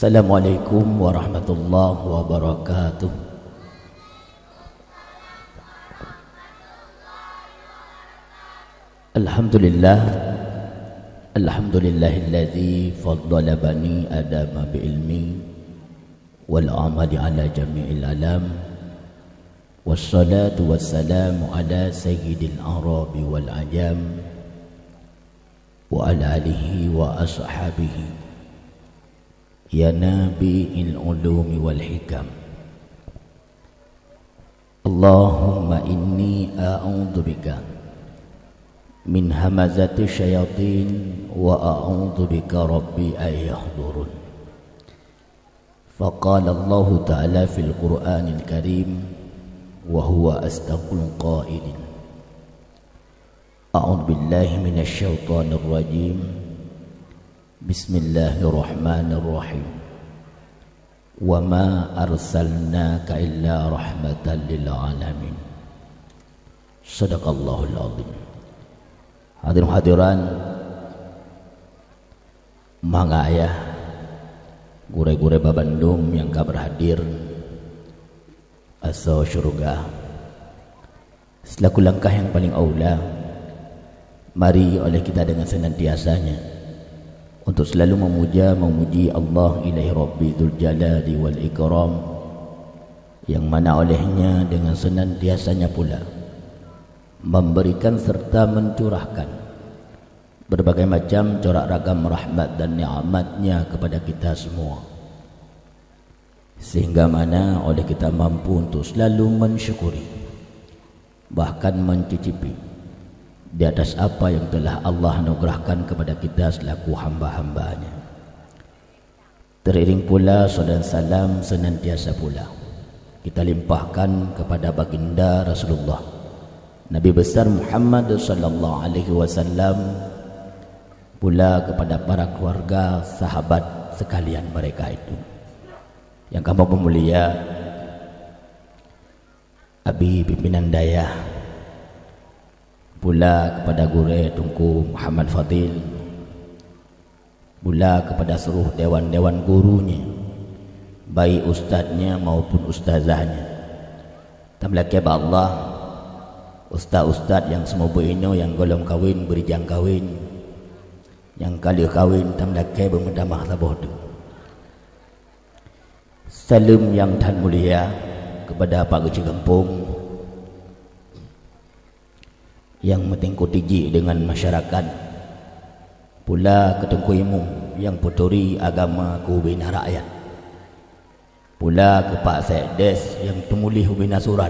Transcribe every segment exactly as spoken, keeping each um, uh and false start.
Assalamualaikum warahmatullahi wabarakatuh. Alhamdulillah. Alhamdulillahilladzi faddala bani Adama bi ilmi wal amali ala jami'il alam. Wassalatu wassalamu ala sayyidil arabi wal ajam wa ala alihi wa ashabihi ya nabi'il ulumi wal hikam. Allahumma inni a'udzubika min hamazati syayatin wa a'udzubika rabbi an yahdurun. Faqala Allahu ta'ala fil Qur'anil Karim wa huwa asdaqul qailin. A'udzu billahi minasy syaithanir rajim. Bismillahirrahmanirrahim. Wa ma arsalnaka illa rahmatan lil alamin. Sadaqallahul azim. Hadirin hadirat, manga ayah, gurée-gurée babandum nyang ka berhadir asoe syeuruga. Selaku langkah yang paling aula, mari oleh kita dengan senantiasanya untuk selalu memuja, memuji Allah Ilahi Rabbi Dzul Jalali wal Ikram, yang mana olehnya dengan senantiasanya pula memberikan serta mencurahkan berbagai macam corak ragam rahmat dan nikmat-Nya kepada kita semua, sehingga mana oleh kita mampu untuk selalu mensyukuri, bahkan mencicipi di atas apa yang telah Allah anugerahkan kepada kita selaku hamba-hamba-Nya. Teriring pula salam dan salam senantiasa pula kita limpahkan kepada baginda Rasulullah Nabi besar Muhammad sallallahu alaihi wasallam, pula kepada para keluarga, sahabat sekalian mereka itu. Yang kamoe peumulia, Abi pimpinan dayah, pula kepada gurée Teungku Muhammad Fadil, pula kepada seluruh dewan-dewan guru nyan, baik ustaz nyan maupun ustazah nyan. Tameulakée bak Allah, ustaz-ustaz nyang seumeubeuet inoe nyang gohlom kawen, beurijang kawen, nyang ka lheueh kawen, tameulakée beumeutamah saboh teuk. Saleuem nyang that mulia kepada Pak Geuchik Gampông nyang meutingkot tijik deungon masyarakat, pula keu Teungku Imum nyang peuturi agama keu ubena rakyat, pula keu Pak Sekdes nyang teumuléh ubena surat.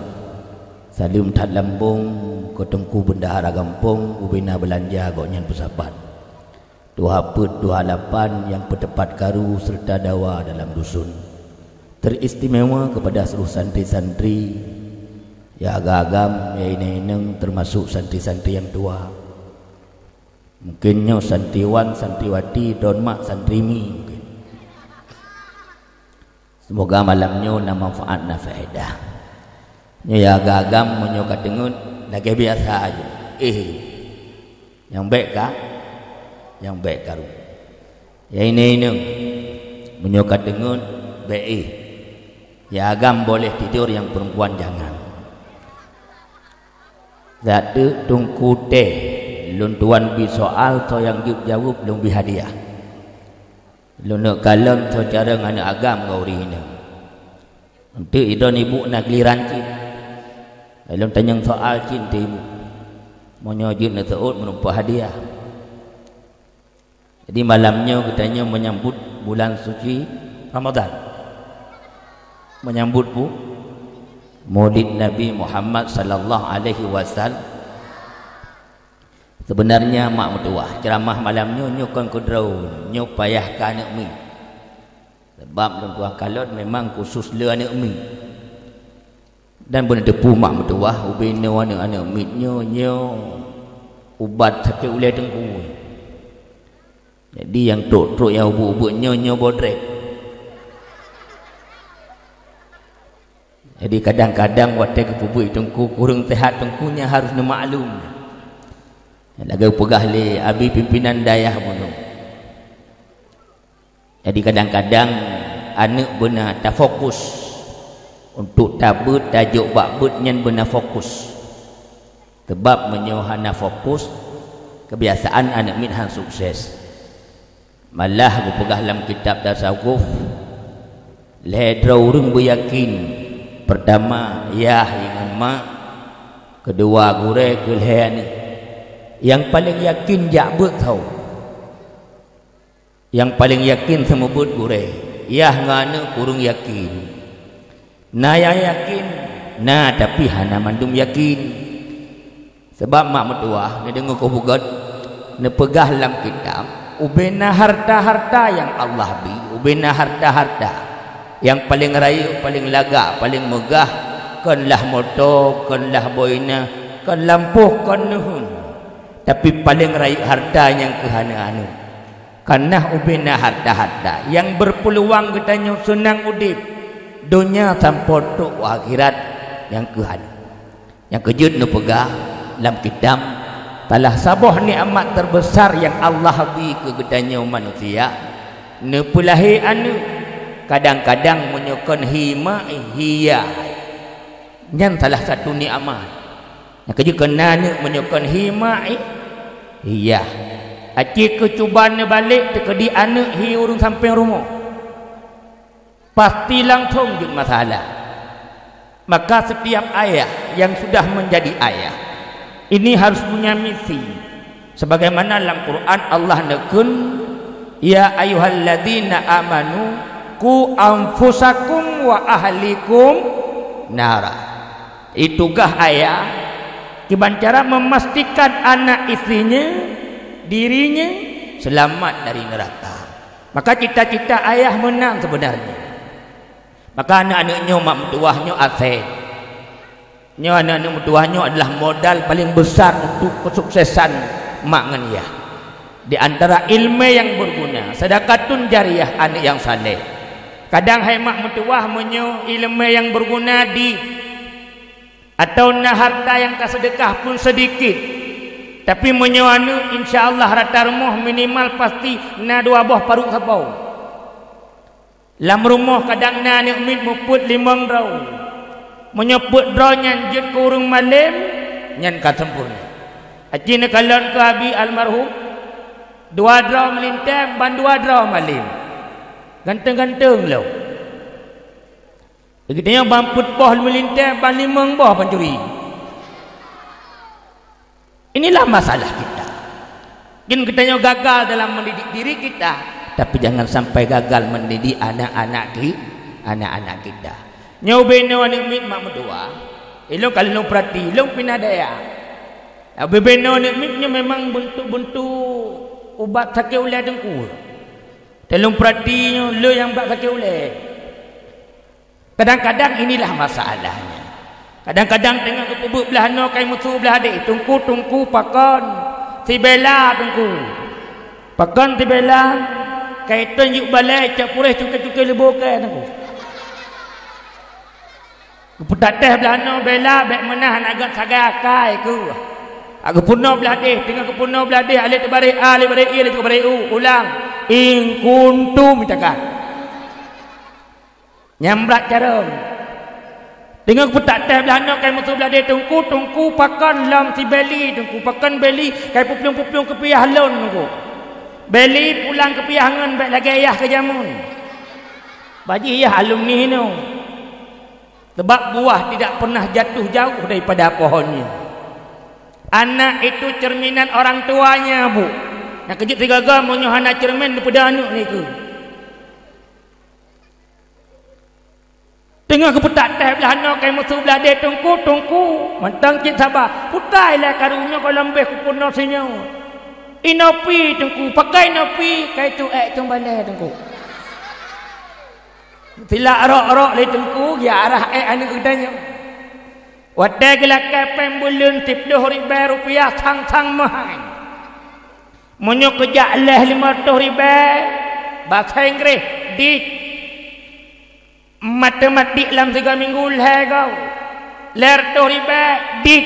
Saleuem that lambông keu Teungku Bendahara Gampông, ubena beulanja gobnyan peusapat. Tuha peuet, tuha lapan nyang peuteupat karu seureuta dawa dalam dusun. Teristimewa kepada seluruh santri-santri nyang agam-agam, nyang inong-inong, termasuk santri-santri nyang tuha. Mungkin nyoe santriwan, santriwati, don mak, santri mi mungkin. Seumoga malam nyoe na manfaat, na faedah. Nyoe nyang agam-agam, meunyoe ka teungeut, lagée biasa aja. Eh, nyang bék ka, nyang bék karu. Nyang inong-inong, meunyoe ka teungeut, bék eh. Nyang agam boleh tidur, nyang perempuan jangan. Sateuk Teungku teh, lôn tuan bi soal, soe nyang jeuet jaweueb, lôn bi hadiah. Lôn neuk kalon soe carông aneuëk agam ngon ureuëng inong. Eunteuk idon ibu na giliran cit. Lôn tanyong soal cit eunteuk ibu. Meunyoe jeuet neuseuôt, meureumpok hadiah. Jadi malam nyoe geutanyoe menyambut bulan suci Ramadan. Menyambut bu-, Maulid Nabi Muhammad sallallahu alaihi wasallam. Sebenarnya mak meutuwah, ceramah malam nyoe, nyoe kon keudroe, nyoe payah keu aneuëk miet. Sebab lôn tuan kalon memang khusus le aneuëk miet. Dan beuneuteupeu mak meutuwah, ubé nyoe aneuëk-aneuëk miet nyoe, nyoe ubat sakét ulée teungku. Jadi nyang trok-trok nyang ubeut-ubeut nyoe, nyoe bodrek. Jadi kadang-kadang watée geupeubuet teungku, kureueng sehat teungku nyan harus neumaklum. Lagée peugah lé abi pimpinan dayah bunoe. Jadi kadang-kadang Aneuk beuna tafokus. Untuk tabeuet, tajok bak beuet nyan beuna fokus. Sebab meunyoe hana fokus, kebiasaan aneuk miet han sukses. Malah geupeugah lam kitab tasawuf, lhée droe ureuëng beuyakin, peurtama yah ngon mak, keudua gurée, keulhée aneuk. Nyang paleng yakin jak beuet tho. Nyang paleng yakin seumeubeuet gurée, yah ngon aneuk kureueng yakin. Na nyang yakin, na, tapi hana mandum yakin. Sabab mak meutuwah neudeungoe keu beugét, neupeugah lam kitab, ubena harta-harta nyang Allah bi, ubena harta-harta nyang paleng rayeuk, paleng lagak, paleng meugah, kon lah moto, kon lah boh inah, kon lampôh, kon neuheun. Tapi paleng rayeuk harta nyang keuh aneuk-aneuk. Ka na ubena harta-harta nyang beupeuluang geutanyoe seunang udeb donya sampoe trok u akhirat nyang keuh aneuk. Nyang keujeuet neupeugah lam kitab, salah saboh nikmat teubesar nyang Allah bi keu geutanyoe manusia, neupeulahé aneuk. Kadang-kadang meunyoe kon hi mak, hi yah, nyan salah satu nikmat. Nyang keujeuet keu na aneuk meunyoe kon hi mak, hi yah. Aci keuh cuba neubalek teukeudi aneuk hi ureuëng sampéng rumoh. Pasti langsong jeuet masalah. Maka setiap ayah yang sudah menjadi ayah ini harus punya misi. Sebagaimana lam Quran Allah neukheun, "Ya ayyuhalladzina amanu qu anfusakum wa ahlikum nara." Itu tugaih ayah, kiban cara memastikan anak istrinya, dirinya selamat dari neraka. Maka cita-cita ayah meunan sebenarnya. Maka aneuk-aneuk nyoe mak meutuwah nyoe asèt. Nyoe aneuk-aneuk meutuwah nyoe adalah modal paling besar untuk kesuksesan mak ngon yah. Di antara ilmu yang berguna, sedekatun jariyah, aneuk yang saleh. Kadang hai mak meutuwah meunyoe ilmu yang berguna di atau na harta nyang taseudeukah pun seudikit, tapi meunyoe aneuk, insya Allah rata rumoh minimal pasti na dua boh parut sapo. Lam rumoh kadang na aneuk miet meupeuet limong droe. Meunyoe peuet droe nyan jeuet keu ureuëng malém, nyan ka sempurna. Aci neukalon keu abi almarhum, dua droe meulintang, ban dua droe malém. Ganteng-ganteng lom. Geutanyoe ban peuet boh meulintang, ban limong boh pancuri. Inilah masalah kita. Mungkin geutanyoe gagal dalam mendidik diri kita, tapi jangan sampai gagal mendidik anak-anak ki-, anak-anak kita. Nyoe ubé noe aneuk miet mak meutuwah, ilong kali lôn peurati, ilong pih na daya. Ubé noe aneuk miet nyoe memang bentuk-bentuk ubat sakét ulée teungku. Teulông peurati nyoe le nyang bak sakét ulée. Kadang-kadang inilah masalahnya. Kadang-kadang teungoh geupeubuet blah noe kai musu blah deh, "Teungku, teungku, pakon?" "Sibela, teungku." "Pakon sibela?" "Kai ton yuk balée cok puréh cuke-cuke leubo kée, teungku." Geupeutak teh blah noe bela bék meunan agak sagai akai keuh. Geupeunoh blah deh, teungoh geupeunoh blah deh, alek teubarek a, alek barek ie, alek barek u, ulang. "In kuntum," cakap. Nyang brat carông. Teungoh geupeutah teh blah noe kai musu blah deh, "Teungku, teungku, pakon lom si Beli, teungku, pakon Beli kai pupiong-pupiong keupiah lôn, teungku. Beli pulang keupiah ngon bék lagée yah keu jameun." Bajih yah alumni hinoe. Sebab buah tidak pernah jatuh jauh daripada pohonnya. Anak itu cerminan orang tuanya, Bu. Nyang keujeuet sigaga meunyoe hana cermin daripada aneuk nikeue. Teungoh geupeutah teh blah noe kai musu blah deh, "Teungku, teungku, mantong cit saba. Putai lé karu nyoe goh lom béh kupeunoh sinyoe." "Inoe pi, teungku, pakon inoe pi?" "Kai tu ék cong balée, teungku." Sila rok-rok lé teungku, ya arah ék aneuk geutanyoe. Watée geulakée péng buleuen siploh ribée rupiah sang-sang meuhai. Meunyoe keujak lhée limong reutôh ribée, basa Inggréh, dit. Matematik lam sigoe minggu lhée goe, lhée reutôh ribée, dit.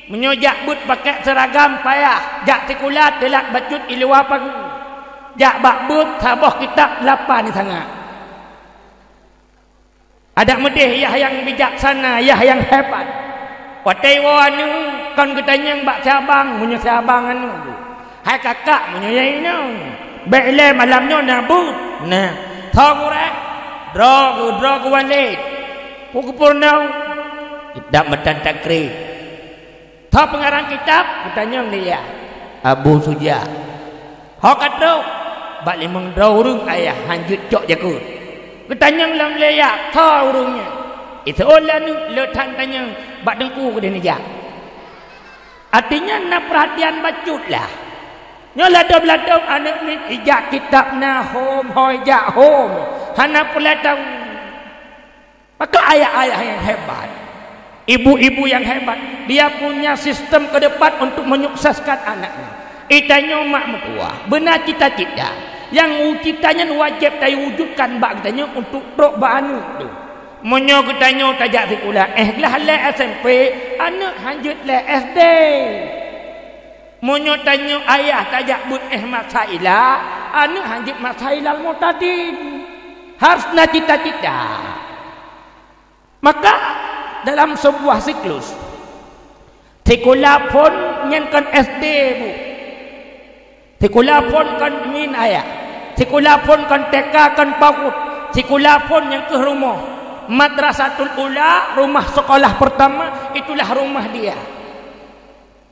Meunyoe jak beuet pakék seuragam payah, jak sikula teulat bacut i luwa pageue. Jak bak beuet saboh kitab lapan sangat. Adak meudeh yah nyang bijaksana, yah nyang hebat. Watée iwoe aneuk kon geutanyong bak si abang, meunyoe si abang aneuk. Hai kakak, meunyoe nyang inong. Bék ilée malam nyoe na buet. Nah, tho gurée. Droe geu, droe geu Walid. Peue geupeurunoe? Kitab matan takri. Tho peungarang kitab, geutanyong lé yah. Abu Suja. Ho ka trok, bak limong droe ureuëng ayah hanjeuet cok jakeuet. Geutanyong lom lé yah, tho ureuëng nyan. Iseuôt lé aneuk le that tanyong bak teungku keudeh neujak. Artinya na peurhatian bacut lah. Nyoe ladom-ladom aneuk miet ijak kitab na hom, ho ijak hom. Hana peureulée tahu. Maka ayah-ayah yang hebat, ibu-ibu yang hebat, dia punya sistem ke depan untuk menyukseskan anaknya. Itanyoe mak meutuwah, beuna cita-cita. Nyang cita nyan wajéb tawujudkan bak geutanyoe untuk trok bak aneuk tu. Meunyoe geutanyoe tajak sikula, eh, glah lé S M P, aneuk hanjeuet lé S D. Meunyoe tanyoe ayah tajak beuet éh masa ila, aneuk hanjeuet masa ilal mutadin. Harus na cita-cita. Maka dalam sebuah siklus, sikula phon nyan kon S D bu. Sikula phon kon min ayah. Sikula phon kon T K, kon PAUD. Sikula phon nyang keuh rumoh. Madrasatul Ula, rumah sekolah pertama, itulah rumah dia.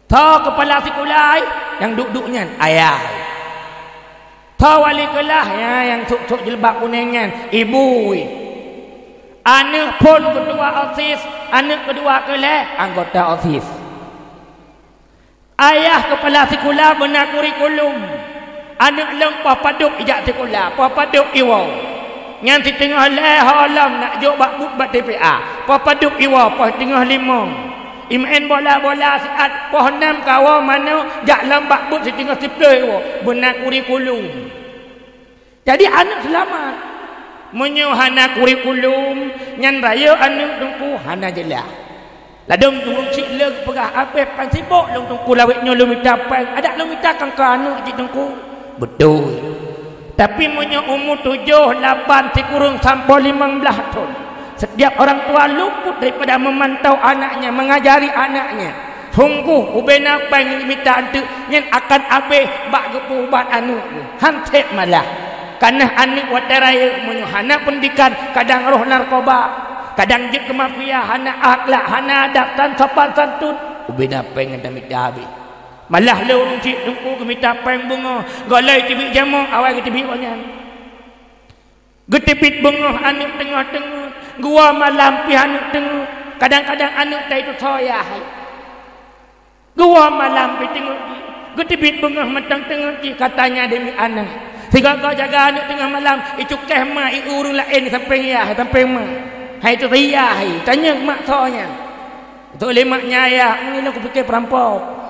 Tho keupala sikula ai, nyang duek-duek nyan ayah. Tho wali keulah, ya, nyang sôk-sôk jilbab kunéng nyan ibu. Aneuk phon keudua OSIS, aneuk keudua keu lhée anggota OSIS. Ayah keupala sikula beuna kurikulum. Aneuk lôn poh padub ijak sikula, poh padub iwoe. Nyan siteungoh lhée ho lom nak jok bak buet bak T P A. Poh padub iwoe, poh teungoh limong. Imeu'en bola-bola siat, poh nam kawoe manoe jak lom bak buet siteungoh siplôh iwoe. Beuna kurikulum. Jadi aneuk seulamat. Meunyoe hana kurikulum, nyan rayeuk aneuk teungku hana jeulaih. Ladôm ureuëng chik le geupeugah, "Abéh pan sibok lôn teungku lawét nyoe lôn mita péng, adak lôn mita kangka aneuk cit teungku." Beutôi. Tapi meunyoe umu tujoh, lapan, sikureueng sampoe limong blaih thon, setiap orang tua luput daripada memantau anaknya, mengajari anaknya. Sungguh, ubena péng nyang mita anteuk nyan akan abéh bak geupeuubat aneuk. Han sép malah. Kareuna aneuk watée rayeuk meunyoe hana peundidikan, kadang roh narkoba, kadang jeuet keu mafia, hana akhlak, hana adab dan sopan santun, ubena péng nyan tamita habéh. Malah lé ureuëng chik teungku geumita péng beungoh, gohlom teubiet jameuk awai geuteubiet awaknyan. Geuteubiet beungoh aneuk teungoh-teungoh, geuwoe malam pih aneuk teungoh, kadang-kadang aneuk tai tusoe yah. Geuwoe malam pih teungoh jih, geuteubiet beungoh mantong teungoh jih, katanya demi aneuk. Sigoe-goe jaga aneuk teungoh malam, icukéh ma i ureuëng laén sampéng yah, sampéng ma. Hai tu yah, hai, tanyong mak soe nyan. Tôh lé mak nyan yah, ngieng kupiké peurampok.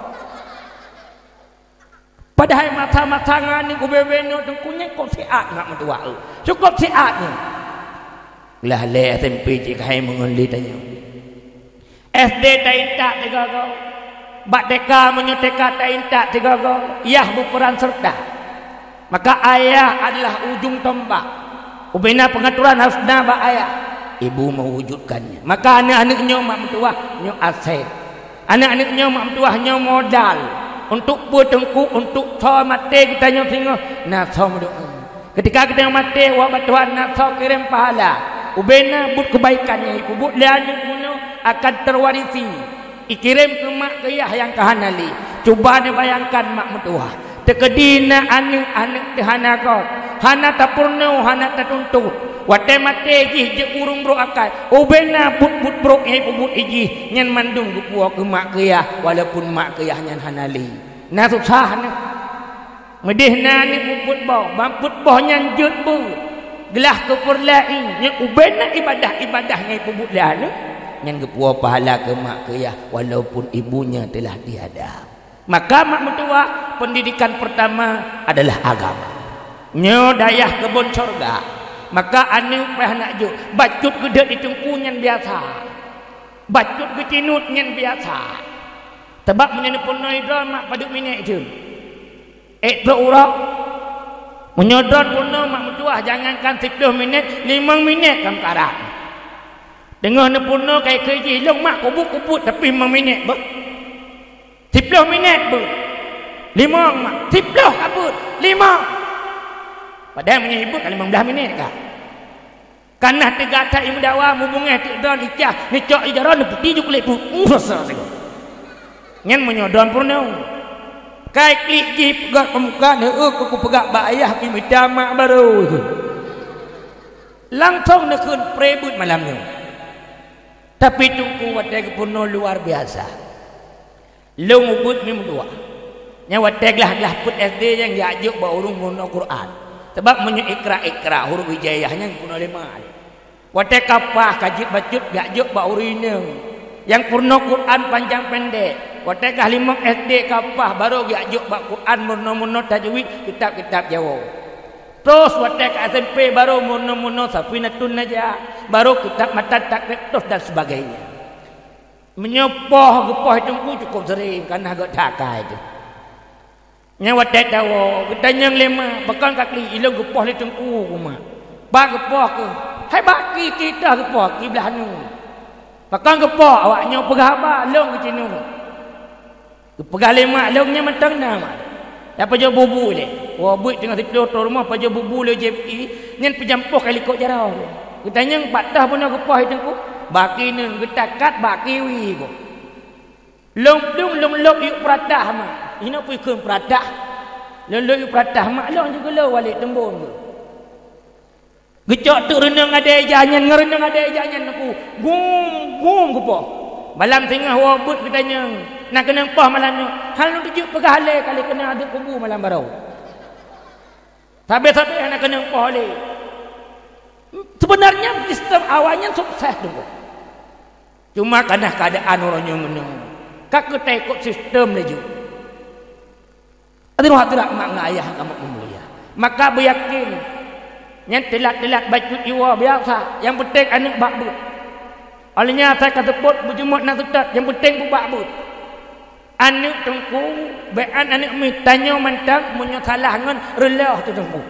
Padahai masa-masa ngon aneuk ubé-ubé nyoe teungku nyan kok siat mak meutuah. Cukôp siat nyoe. Lah lé S M P cit keuhai meungon lé tanyoe. S D taintat sigoe-goe. Bak T K meunyoe T K taintat sigoe-goe, yah beuperan serta. Maka ayah adalah ujong tombak. Ubena pengaturan harus na bak ayah. Ibu mewujudkannya. Maka aneuk-aneuk nyoe mak meutuah nyoe aset. Aneuk-aneuk nyoe mak meutuah nyoe modal. Untuk peue teungku, untuk soe maté geutanyoe singoh na soe meudoa. Keutika geutanyoe maté, wak bak Tuhan na soe kirém pahala. Ubena buet keubaikan nyang ipeubuet lé aneuk bunoe akan teuwarisi. Ikirém keu mak keu yah nyang ka hana lé. Cuba neubayangkan mak meutuah. Teukeudi na aneuk-aneuk teuhana gob, hana tapeurunoe, hana tatuntut. Watée maté jih jeuet ureuëng brok akai, ubena buet-buet brok nyang ipeubuet ijih nyan mandum geupuwoe keu mak keu yah, walaupun mak keu yah nyan hana lé. Na susah nyoe. Meudeh na aneuk mubuet boh, ban buet boh nyan jeuet beuet. Glah keu peureulée nyoe ubena ibadah-ibadah nyang ipeubuet lé aneuk, nyan geupuwoe pahala keu mak keu yah, walaupun ibunya telah tiada. Maka mak meutuah, pendidikan pertama adalah agama. Nyoe dayah keubon syeuruga. Maka aneuk payah nak jok, bacut geudeuet di teungku nyan biasa. Bacut geucinut nyan biasa. Sabab meunyoe neupeurunoe droe mak padub minét jeuem. Ék trok uroe. Meunyoe droe peurunoe mak meutuah, jangankan siplôh minét, limong minét lam karak. Teungoh neupeurunoe keu-keu jih, lôn mak kubeuet-kubeuet, tapi limong minèt beuh. Siplôh minèt beuh. Limong mak. Siplôh ka beuet. Limong. Padahai meunyoe jibeuet ka limong blaih minèt ka. Ka na teuga that ié meudawa, mubungéh teuk droen, icah, neucok ié jaroe, neuputi ju kulét peuet. Uh, sasa sigoe. Nyan meunyoe droen peurunoe. Kai klik jih peugah peumuka, neueu keu kupeugah bak ayah, pih mita mak barô. Langsong neukheun pré beuet malam nyoe. Tapi Teungku watèe geupeurunoe luar biasa. Lôn ubeuet meuduwa. Nyan watèe glah-glah peuet S D nyan geujak jok bak ureueng meurunoe Quran. Sabab meunyoe Iqra, Iqra, huruf hijaiyah nyan peurunoe lé mak. Watèe ka paih ka jeuet bacut geujak jok bak ureueng inong nyang peurunoe Quran panjang pendek. Watèe glah limong S D ka paih barô geujak jok bak Quran meurunoe-meurunoe tajwid, kitab-kitab Jawoe. Terus watèe ka S M P barô meurunoe-meurunoe Safinatun Najah, barô kitab matan takrib terus dan sebagainya. Meunyoe poh geupoh Teungku cukup sering, ka na gèt that akai teuh. Nyan watèe tawoe, geutanyong lé mak, "Pakon ka klik?" "Ilôn geupoh lé Teungku," ku mak. "Pat geupoh keuh?" "Hai bak ki, ki teuh geupoh, ki blaih nyoe." "Pakon geupoh?" "Awak nyoe peugah haba, lôn geucinoe." Geupeugah lé mak, "Lôn nyan mantong na, mak." Dan pajoh bubu lé. Woe beuet teungoh siplôh thôn rumoh, pajoh bubu lé J P I, nyan peujampôh ka likot jaroe. Geutanyong, "Pat teuh bunoe geupoh, hai Teungku?" "Bak ki nyoe, geutakat bak kiwi," ku. "Lôn plueng, lôn lôb yue peuratah, mak." "Inoe peue kheun peuratah?" "Lôn lôb yue peuratah, mak, lôn ju geulô walét teumbon." Geucok teuk reunong adèe ija nyan ngon reunong adèe ija nyan, Teungku. Gum, gum geupoh. Malam singoh woe beuet geutanyong, "Na keunong poh malam nyoe?" "Hana lôn teujeuet peugah lé, ka lheueh keunong azeub kubu malam barô." Sabé-sabé hana keunong poh lé. Sebenarnya sistem awai nyan sukses, Teungku. Cuma ka na keuadaan uroe nyoe meunoe. Ka keuh taikot sistem laju. Hadirin hadirat mak ngon ayah kamoe meumulia. Maka beuyakin, nyan teulat-teulat bacut jiwoe biasa, nyang penting aneuk bak beuet. Óh lheueh nyan asai ka seupôt beujeuet na seutôt, nyang penting bak beuet. Aneuk Teungku, bèk an aneuk miet, tanyoe mantong meunyoe salah ngon reuloh teuh Teungku.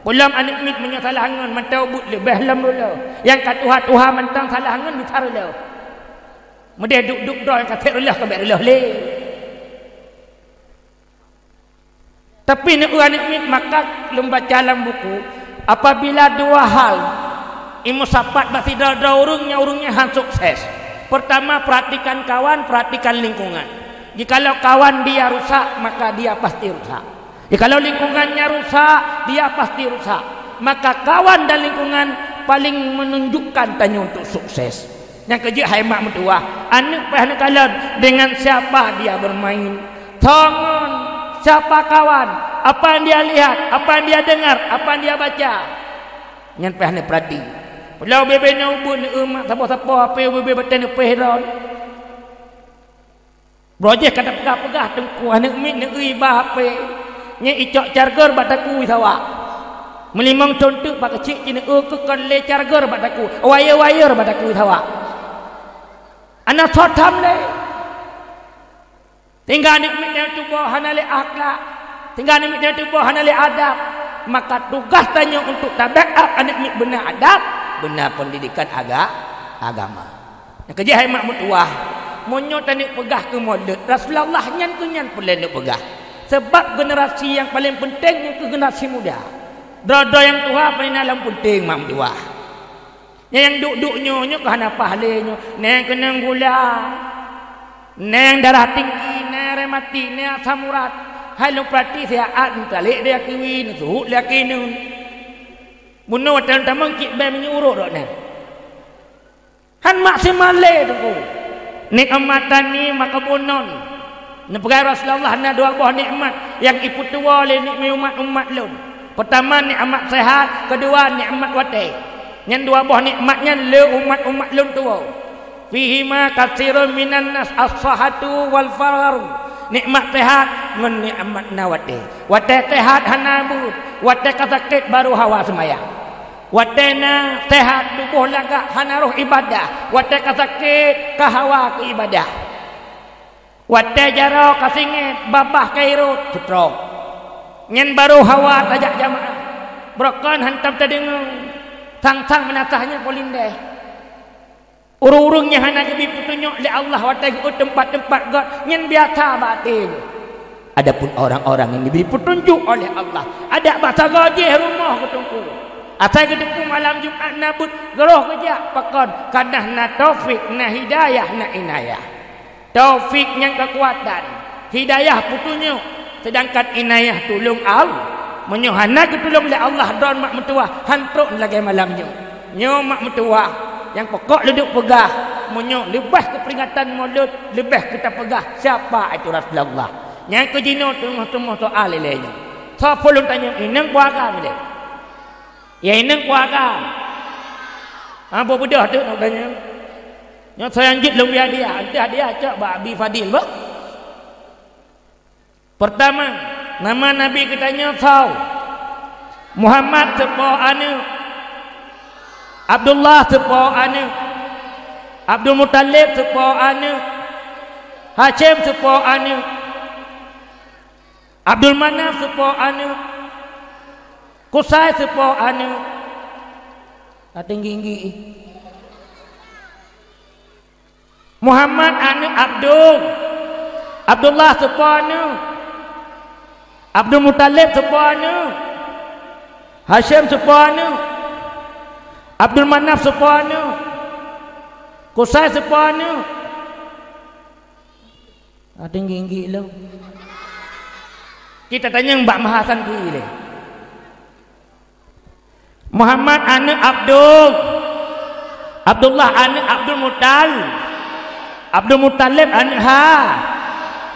Peulom aneuk miet meunyoe salah ngon mantong beuet leubeh lom reuloh. Nyang ka tuha-tuha mantong salah ngon mita reuloh. Meudeh duek-duek droe nyang ka sép reuloh ka bèk reuloh lé. Tapi neueu aneuk miet, maka lôn baca lam buku, apabila dua hal imeusapat bak sidroe-droe ureueng, nyan ureueng nyan han sukses. Pertama, perhatikan kawan, perhatikan lingkungan. Jikalau kawan dia rusak, maka dia pasti rusak. Jikalau lingkungannya rusak, dia pasti rusak. Maka kawan dan lingkungan paling menunjukkan tanyoe untuk sukses. Nyang keujeuet hai mak meutuwah, aneuk payah neukalon dengan siapa dia bermain. Thon ngon siapa kawan, apa yang dia lihat, apa yang dia dengar, apa yang dia baca. Nyan payah neupeurati. Pulo ubé-ubé na ubeuet neueu mak sapo-sapo, hapé ubé-ubé batèe neupéh droe. Broh jih ka tapeugah-peugah Teungku, aneuk miet neueu iba hapé. Nyan icok charger bak takue sawa. Meulimong thon teuk bak keuchik jih neueu keu kon lé charger bak takue, wire-wire bak takue sawa. Hana soe tham lé. Tinggai aneuk miet nyang tuboh hana lé akhlak. Tinggai aneuk miet nyang tuboh hana lé adab. Maka tugaih tanyoe untuk tabackup aneuk miet beuna adab, beuna pendidikan aga-, agama. Nyang keujeuet hai mak meutuwah, meunyoe taneuk peugah keu mulod, Rasulullah nyan keuh nyan peureulèe neuk peugah. Sabab generasi nyang paleng peunteng nyan keuh generasi muda. Droe-droe nyang tuha paleng na lom peunteng mak meutuwah. Nyang duek-duek nyoe, nyoe keuh hana paih lé nyoe. Na nyang keunong gula, na nyang darah tinggi, na nyang rematik, na nyang asam urat. Hai lôn peurati siat, neutalek lé kiwi, neusuhut lé kineun. Bunoe watèe lôn tamong cit bèe minyeuk uruek droeneuh. Han maksimal lé Teungku. Nikmat tani maka bunoe. Neupeugah Rasulullah na dua boh nikmat nyang ipeutuwoe lé nikmat umat-umat lôn. Peurtama nikmat seuhat, keudua nikmat watèe. Nyan dua boh nikmat nyan le umat-umat lôn tuwoe. Fihima katsirun minan nas as-sihhatu wal faragh. Nikmat seuhat ngon nikmat na watèe. Watèe seuhat hana beuet, watèe ka sakét barô hawa seumayang. Watèe na seuhat tuboh lagak hana roh ibadah, watèe ka sakét ka hawa keu ibadah. Watèe jaroe ka singét, babah ka irôt, seutrok. Nyan barô hawa tajak jamaah. Beurokon hantom tadeungoe, sang-sang meunasah nyan polindeh. Ureuëng-ureuëng nyang hana geubri peutunyok lé Allah watée geuôt teumpat-teumpat göt, nyan biasa bak até. Adapun orang-orang yang diberi petunjuk oleh Allah, adak bak sagoe jih rumoh geuteungku. Asai geuteupeue malam Jumat na buet, geuroh geujak pakon, kareuna na taufik, na hidayah, na inayah. Taufik nyan keukuatan, hidayah peutunyok, seudangkan inayah tulông Allah. Meunyoe hana geutulông lé Allah droe mak meutuwah, han trok lagée malam nyoe. Nyoe mak meutuwah, nyang pokok leuduek peugah, meunyoe leubeh keu peuringatan Maulud, leubeh keu tapeugah, siapa itu Rasulullah? Nyang keu jinoe teungoh-teungoh soal ilée nyoe. Soe peue lôn tanyong, inong peue agam ilée? Ya, inong peue agam? Ha, boh beudôh teuk lôn tanyong. Nyoe soe nyang jeuet lôn bri hadiah, entah hadiah cok bak Abi Fadil, bah. Peurtama, nama Nabi geutanyoe soe? Muhammad soe po aneuëk? Abdullah soe po aneuëk? Abdul Muthalib soe po aneuëk? Hasyim soe po aneuëk? Abdul Manaf soe po aneuëk? Kusai soe po aneuëk? Ka tinggi-tinggi. Muhammad aneuëk Abdul. Abdullah soe po aneuëk? Abdul Muthalib soe po aneuëk? Hasyim soe po aneuëk? Abdul Manaf soe po aneuëk? Kusai soe po aneuëk? Ka tinggi-tinggi lom. Kita tanyong bak Mahasan kui lé. Muhammad aneuëk Abdul, Abdullah aneuëk Abdul Mutal, Abdul Muthalib aneuëk Ha,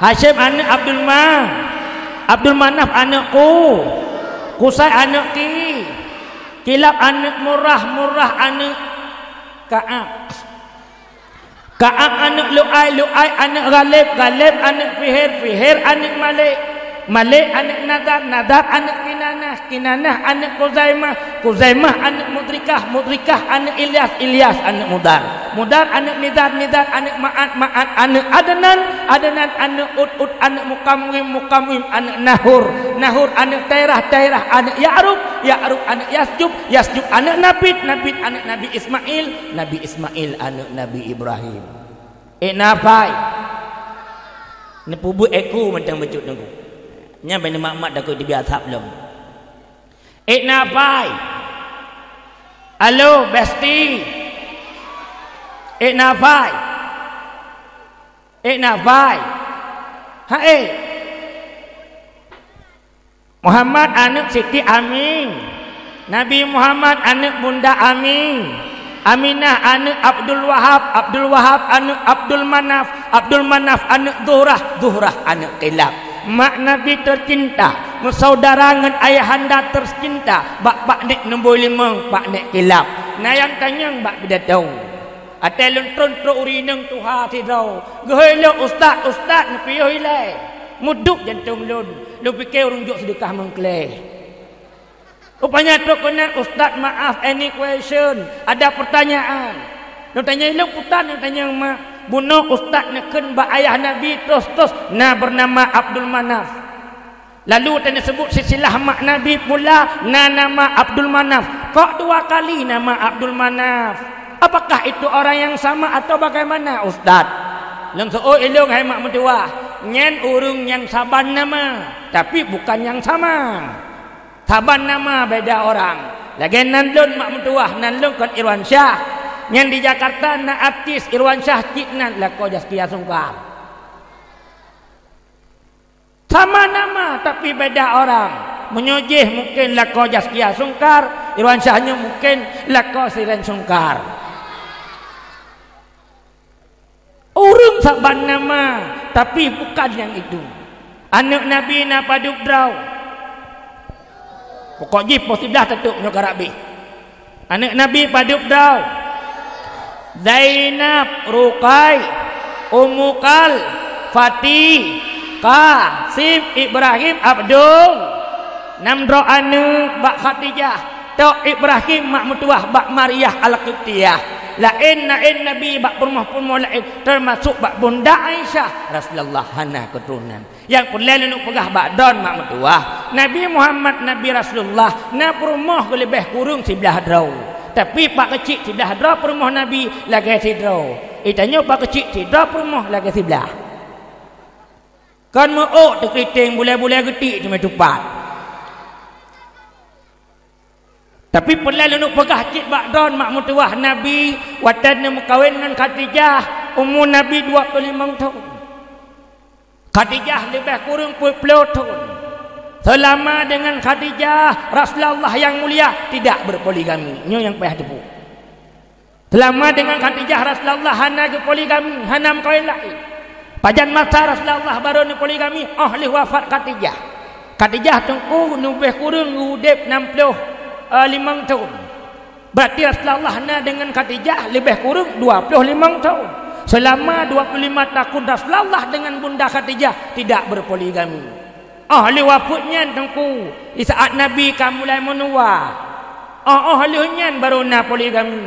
Hasyim aneuëk Abdul Ma, Abdul Manaf aneuëk Ku, Kusai aneuëk Ki, Kilab aneuëk Murrah, Murrah aneuëk Ka'ab. Ka'ab aneuëk Lu'ai, Lu'ai aneuëk Ghalib, Ghalib aneuëk Fihir, Fihir aneuëk Malik, Malik aneuëk Nadar, Nadar aneuëk Kinanah, Kinanah aneuëk Khuzaimah, Khuzaimah aneuëk Mudrikah, Mudrikah aneuëk Ilyas, Ilyas aneuëk Mudar, Mudar aneuëk Nizar, Nizar aneuëk Ma'ad, Ma'ad aneuëk Adnan, Adnan aneuëk Ud, Ud aneuëk Mukamwim, Mukamwim aneuëk Nahur, Nahur aneuëk Tairah, Tairah aneuëk Ya'rub, Ya'rub aneuëk Yasjub, Yasjub aneuëk Nabit, Nabit aneuëk Nabi Ismail, Nabi Ismail aneuëk Nabi Ibrahim. Ék na pai. Neupeubuet ék ku mantong bacut nunggu. Nyan bak neumat-mat takot dibi asab lom. Ék na pai. Halo, Besti. Ék na pai. Ék na pai. Ha ék. Muhammad aneuëk Siti Ami, Nabi Muhammad aneuëk Bunda Ami, Aminah aneuëk Abdul Wahab, Abdul Wahab aneuëk Abdul Manaf, Abdul Manaf aneuëk Zuhrah, Zuhrah aneuëk Kilab. Mak Nabi teucinta, meusaudara ngon ayahanda teucinta, bak, bak nek nombor limong, bak nek Kilab. Na nyang tanyong bak pidato. Watée lôn tron trok ureuëng inong tuha sidroe, geuhôi lôn, "Ustaz, ustaz," neupiôh ilée. Meuduek jantong lôn, lôn pike ureuëng jok seudeukah meuklé. Rupanya trok keunan, "Ustaz, maaf, any question, ada pertanyaan." Lôn tanyong lôn, "Peue tan?" Lôn tanyong mak. Bunoe ustaz neukheun bak ayah Nabi, tos-tos na beunama Abdul Manaf. Lalu watée neuseubut silsilah mak Nabi pula, na nama Abdul Manaf. Kok dua kali nama Abdul Manaf? Apakah itu orang yang sama atau bagaimana, Ustaz? Lôn seuôt ilong hai mak meutuwah, nyan ureuëng nyang saban nama, tapi bukan nyang sama. Saban nama beda orang. Lagée nan lôn mak meutuwah, nan lôn kon Irwansyah. Nyan di Jakarta na artis Irwansyah cit nan lakoe Zaskia Sungkar. Sama nama, tapi beda orang. Meunyoe jih mungken lakoe Zaskia Sungkar, Irwansyah nyoe mungken lakoe Siren Sungkar. Ureuëng saban nama, tapi bukan nyang itu. Aneuëk Nabi na padub droe. Pokok jih poh siblaih tatôb nyoe karab bih. Aneuëk Nabi padub droe? Zainab, Ruqai, Ummu Kal, Fati, Qasim, Ibrahim, Abdul. Nam droe aneuëk bak Khadijah, tok Ibrahim mak meutuwah bak Maryah Al-Qibtiyah. Laén-laén nabi bak peurumoh-peurumoh laén, teumasok bak Bunda Aisyah, Rasulullah hana keuturonan. Nyang peureulée lôn peugah bak droe mak meutuwah, Nabi Muhammad, Nabi Rasulullah, na peurumoh geuh leubeh kureueng siblaih droe. Tapi pak keuchik siblah droe peurumoh Nabi lagèe sidroe. Geutanyoe pak keuchik sidroe peurumoh lagèe siblah. Kon meu-ôk teukriting bulèe-bulèe geutik teumè tupat. Tapi peureulèe lôn peugah cit bak droen mak meutuwah Nabi watèe neumeukawen ngon Khadijah, umu Nabi dua ploh limong thôn. Khadijah leubeh kureueng peuet ploh thôn. Seulama deungon Khadijah, Rasulullah nyang mulia tidak berpoligami. Nyoe nyang payah teupeue. Seulama deungon Khadijah, Rasulullah hana geupoligami, hana meukawen laén. Pajan masa Rasulullah barô neupoligami, 'oh lheueh wafat Khadijah. Khadijah teungku leubeh kureueng udép nam ploh, eh, limong thôn. Berarti Rasulullah na deungon Khadijah leubeh kureueng dua ploh limong thôn. Seulama dua ploh lima tahun Rasulullah deungon Bunda Khadijah tidak berpoligami. 'Oh lheueh wafeuet nyan teungku, di saat Nabi ka mulai meunuwa. 'Oh, 'oh lheueh nyan barô na poligami.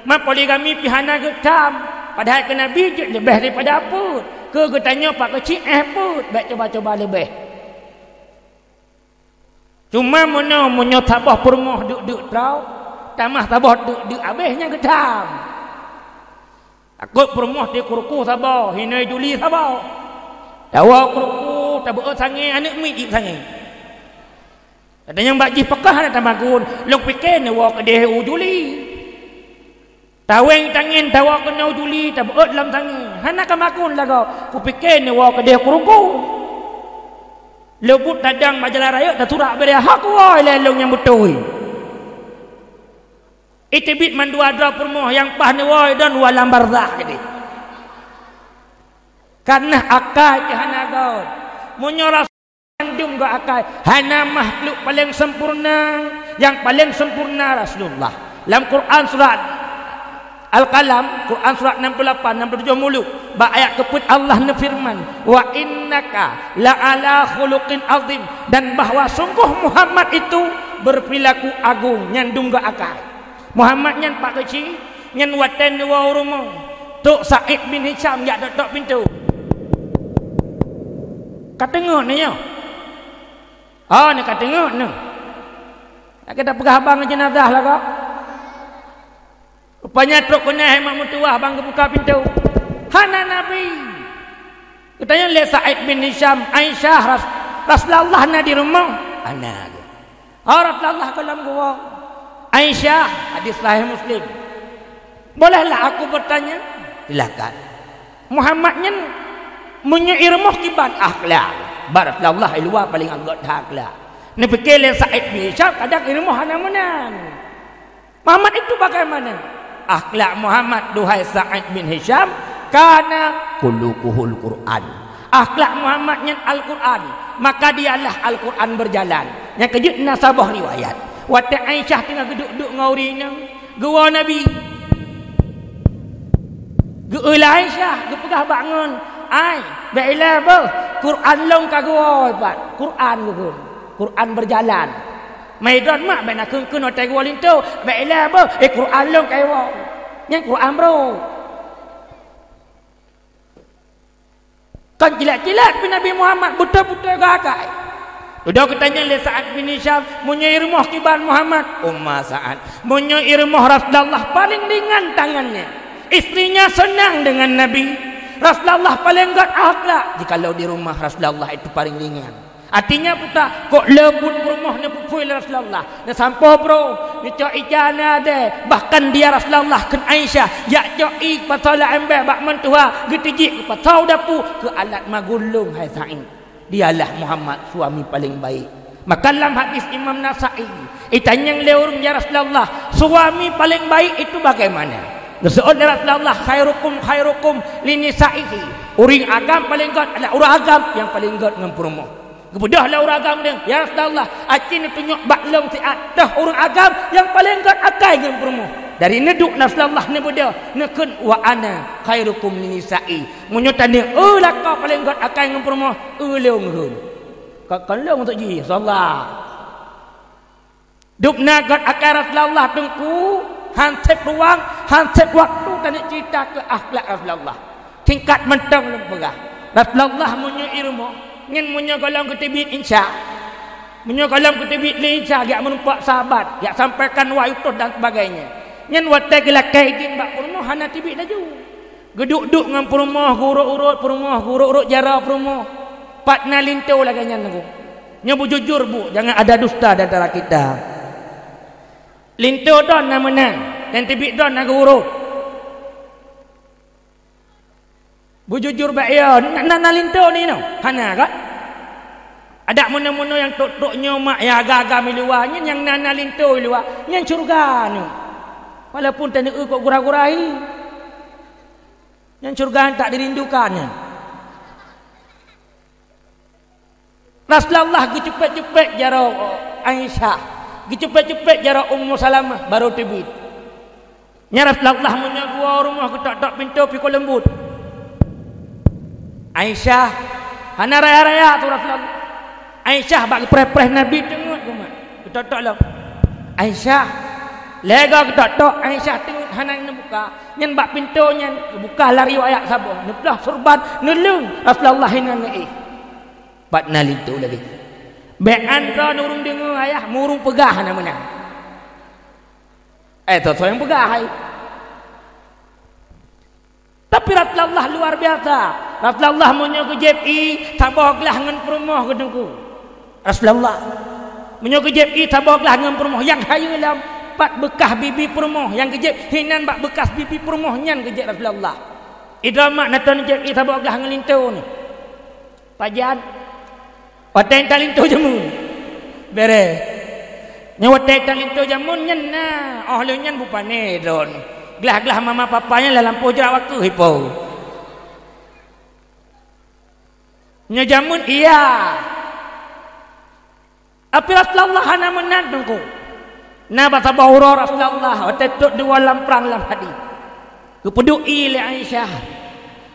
Ma poligami pih hana geutam, padahai keu Nabi jeuet leubeh daripada peuet. Keu geutanyoe pak keuchik 'oh peuet, bèk cuba-cuba leubeh. Cuma meunyoe, meunyoe saboh peurumoh deuk-deuk troe, tamah saboh deuk-deuk abéh nyang geutam. Takot peurumoh di keuruku saboh, hinoe juli saboh. Tawoe keuruku, tabeuôt sangé, aneuk miet jieb sangé. Ada nyang bak jih peukah hana tamagun, lôn pike neuwoe keudeh u juli. Taweng tangen tawoe keunoe u juli, tabeuôt lam sangé. Hana ka magun lagoe, kupike neuwoe keudeh keuruku. Leubuet tadong bak jalan raya, taturak bideh, hak woe lé lôn nyang beutôi. Iteubiet mandua droe peurumoh nyang paih neuwoe don u alam barzakh keudeh. Kareuna akai teuh hana göt. Meunyoe rasa mandum göt akai, hana makhluk paleng sempurna, nyang paleng sempurna Rasulullah. Lam Quran surat Al-Qalam, Quran surat enam puluh lapan, enam puluh tujuh muluk, bak ayat keupeuet Allah neufeureuman, "Wa innaka la'ala khuluqin azim," dan bahwa sungguh Muhammad itu berperilaku agung, nyang dum göt akai. Muhammad nyan pak keuchik, nyan watèe neuwoe u rumoh, trok Said bin Hisham jak tok-tok pintoe. Ka teungeut nyoe? Oh, nyoe ka teungeut nyoe. Ka tapeugah abang jenazah lagoe. Rupanya trok keunoe hai mak meutuwah bang geubuka pintoe. Hana Nabi. Geutanyong lé Said bin Hisham, "Aisyah, Ras-, Rasulullah na di rumoh?" "Hana." "Oh, Rasulullah ka lam geuwoe." "Aisyah," hadis sahih Muslim, "bolehlah aku bertanya?" "Silakan." "Muhammad nyan meunyoe i rumoh kiban akhlak?" Bak Rasulullah i luwa paleng göt that akhlak. Neupike lé Said bin Hisham kadang i rumoh hana meunan. Muhammad itu bagaimana? Akhlak Muhammad, duhai Sa'id bin Hisham, kana khuluquhul Qur'an. Akhlak Muhammad nyan Al-Qur'an, maka dialah Al-Qur'an berjalan. Nyang keujeuet na saboh riwayat. Watèe Aisyah teungoh geuduek-duek ngon ureueng inong, geuwoe Nabi. Geu-eu lé Aisyah, geupeugah bak ngon, "Ai, bèk ilèe beuh, Qur'an lôn ka geuwoe pat, Qur'an geuh." Qur'an berjalan. Meudon mak bèk na kheun-kheun watèe geuwoe linto, bèk ilèe beuh, eh, Qur'an lôn ka iwoe. Nyan Qur'an brôk. Kon cilat-cilat pih Nabi Muhammad, beutôi-beutôi geuakai. Dudoe geutanyong lé Sa'ad bin Hisham, "Meunyoe i rumoh kiban Muhammad?" "Umma Sa'ad, meunyoe i rumoh Rasulullah paling ringan tangannya. Istrinya senang dengan Nabi. Rasulullah paling göt akhlak. Jikalau di rumah Rasulullah itu paling ringan." Artinya peue ta, kok leubuet peurumoh neupeupui lé Rasulullah, neusampoe brôk, neucok ija neudèe, bahkan dia Rasulullah kheun Aisyah, jak cok ié pasoe lam embée bak meutuha, geutijik geupasoe dapu keu alat magulong hai Sa'id. Dialah Muhammad suami paling baik. Maka lam hadis Imam Nasa'i, itanyong lé ureueng, "Ya Rasulullah, suami paling baik itu bagaimana?" Geuseuôt lé Rasulullah, "Khairukum khairukum linisaihi." Ureueng agam paling göt adalah ureueng agam nyang paling göt ngon peurumoh. Geubeudôh lé ureueng agam nyan, "Ya Rasulullah, aci neutunyok bak lôn siat toh ureueng agam nyang paleng göt akai ngon peurumoh." Dari neuduek Rasulullah neubeudôh, neukheun, "Wa ana khairukum linisa'i." Meunyoe tanyoe, "Eu, lakoe paleng göt akai ngon peurumoh," eu lôn hom. Ka, kon lôn untuk jih, Rasulullah. Dubna göt akai Rasulullah teungku, han sép ruang, han sép waktu tanyoe cerita keu akhlak Rasulullah. Singkat mantong lôn peugah, Rasulullah meunyoe i rumoh, nyan meunyoe gohlom geuteubiet insya. Meunyoe gohlom geuteubiet lé insya, geujak meurumpok sahabat, geujak sampaikan wahyu troh dan sebagainya. Nyan watée geulakée idin bak peurumoh hana teubiet laju. Geuduek-duek ngon peurumoh, geurot-urot peurumoh, geurot-urot jaroe peurumoh. Pat na linto lagée nyan, Teungku. Nyoe beujujur, Bu, jangan ada dusta di antara kita. Linto droe na meunan, nyang teubiet droe na geurot. Beujujur bak ie, na, na, na linto ni noh? Hana kan? Adak meunyoe-meunyoe nyang trok-trok nyoe mak, nyang agam-agam i luwa, nyan nyang na, na linto i luwa, nyan syeuruga nyoe. Walaupun taneueu kok gura-gura hi, nyan syeuruga nyang tak dirindukan nyan. Rasulullah geucupet-cupet jaroe Aisyah, geucupet-cupet jaroe Ummu Salamah, barô teubiet. Nyan Rasulullah meunyoe geuwoe u rumoh geutok-tok pintoe pih ka leumbot. Aisyah, hana raya-raya tu Rasulullah. Aisyah bak geupreh-preh Nabi teungeut geumat. Geutok-tok lom. Aisyah, lhée goe geutok-tok, Aisyah teungeut hana neubuka. Nyan bak pintoe nyan geubuka lari ayat saboh. Neuploh surban, neuleueng Rasulullah hinan neuéh. Pat na linto lagée nyan. Bék an droe ureuëng deungoe ayah, meureuëng peugah na meunan. Eh, soe-soe nyang peugah hai. Tapi Rasulullah luar biasa. Rasulullah meunyoe geujieb ié saboh glah ngon peurumoh geuteungku. Rasulullah meunyoe geujieb ié saboh glah ngon peurumoh nyang hayeue lom pat beukah bibi peurumoh nyang geujieb hinan bak beukas bibi peurumoh nyan geujieb Rasulullah. Idroe mak na ton jieb ié saboh glah ngon linto nyoe. Pajan? Watée talinto jameun. Bere. Nyoe watée talinto jameun nyan na, óh lheueh nyan bupane droen. Glah-glah mama papa nyan lam lampôh jrak wakeuh ipo. Nyoe jameun iya. Tapi Rasulullah hana meunan teungku. Na bak saboh uroe Rasulullah watée trok dua lam prang lam hadis. Geupeuduek ié lé Aisyah.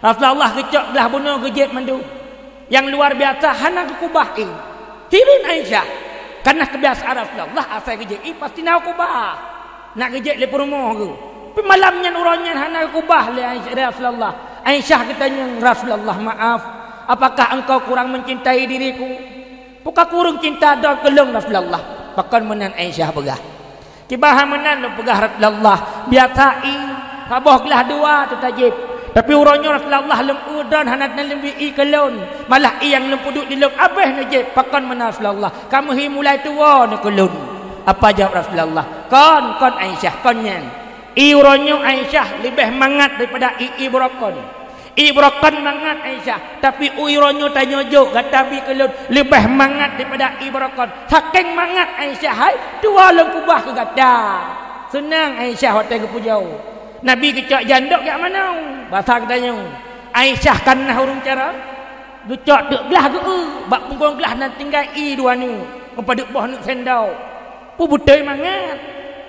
Rasulullah geucok glah bunoe geujieb mandum. Nyang luar biasa hana geukubah ié. Hireuen Aisyah. Karena kebiasaan Rasulullah asai geujieb ié pasti na kubah. Nak geujieb lé peurumoh geuh. Tapi malam nyan uroe nyan hana geukubah lé Aisyah, lé Rasulullah. Aisyah geutanyong, "Rasulullah, maaf, apakah engkau kurang mencintai diriku?" Peu ka kureueng cinta droe keu lôn Rasulullah? Pakon meunan Aisyah peugah. Kiban hai meunan lôn peugah Rasulullah, biasa ié saboh glah dua teuh tajieb. Tapi uroe nyoe Rasulullah lôn eu droen hana teuneubiet ié keu lôn. Malah ié nyang lôn peuduek di lôn abéh neujieb. Pakon meunan Rasulullah? Kamoe hi mulai tuwoe neuh keu lôn. Apa jaweueb Rasulullah? Kon, kon Aisyah, kon nyan. Ié uroe nyoe Aisyah leubeh mangat daripada ié-ié beurokon. Ié beurokon mangat Aisyah, tapi uroe nyoe tanyoe jok gata bi keu lôn leubeh mangat daripada ié beurokon. Sakéng mangat Aisyah hai, dua lôn kubah keu gata. Seunang Aisyah watée geupujoe. Nabi geucok jandok jak manoe, basa geutanyoe. Aisyah kan na ureuëng cara, geucok teuk glah geu-eu, bak punggong glah nan tinggai ié dua nyoe, meupadub boh neuk sendok. Peu beutôi mangat.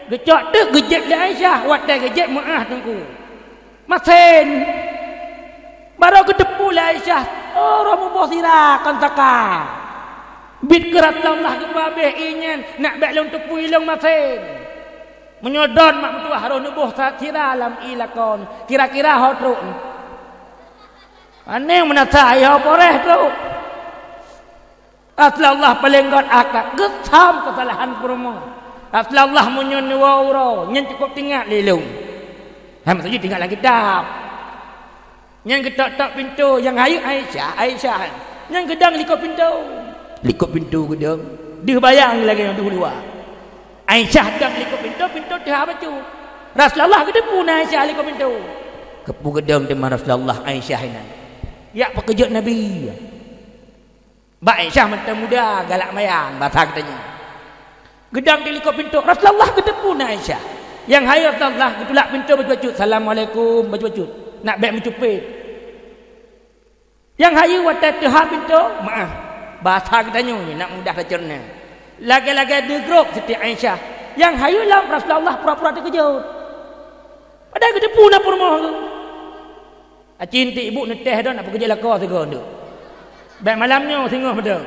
Geucok teuk geujieb lé Aisyah, watée geujieb meuáh teungku. Masen. Barô geuteupeue lé Aisyah, oh, roh muboh sira kon saka. Biet keu Rasulullah geupeuhabéh ié nyan, nak bék lôn teupui lôn masen. Meunyoe droen mak meutuwah roh neuboh sa-, sira lam ié lakoe, kira-kira ho trok. Aneuëk meunasa ayah poreh trok. Rasulullah paleng gét akhlak, geutham keusalahan peurumoh. Rasulullah meunyoe neuwoe uroe, nyan cukôp teuingat lé lôn. Hai, maksud jih teuingat lam kitab. Nyan geutok-tok pintoe, nyang hayeue Aisyah, Aisyah. Nyan geudong likot pintoe. Likot pintoe geudong. Deuh bayang lagée nyang deuh luwa. Aisyah dong likot pintoe, pintoe teuhah bacut. Rasulullah geuteupeue na Aisyah likot pintoe. Keupeue geudong teuma Rasulullah Aisyah inan. Jak peukeujot Nabi. Bak Aisyah mantong muda galak mayan, basa geutanyoe. Geudong di likot pintoe, Rasulullah geuteupeue na Aisyah. Nyang hayeue Rasulullah geutulak pintoe bacut-bacut, "Assalamualaikum," bacut-bacut. Nak bék meucupet. Nyang hayeue watée teuhah pintoe, meuáh. Basa geutanyoe nyoe nak mudah taceureuneuk. Lagée-lagée deuh grob Siti Aisyah. Nyang hayeue lom Rasulullah pura-pura teukeujot. Padahai geuteupeue na peurumoh geuh. Aci nti ibu neutéh dong nak peukeujot lakoe sigoe nteuk. Bék malam nyoe singoh meudong.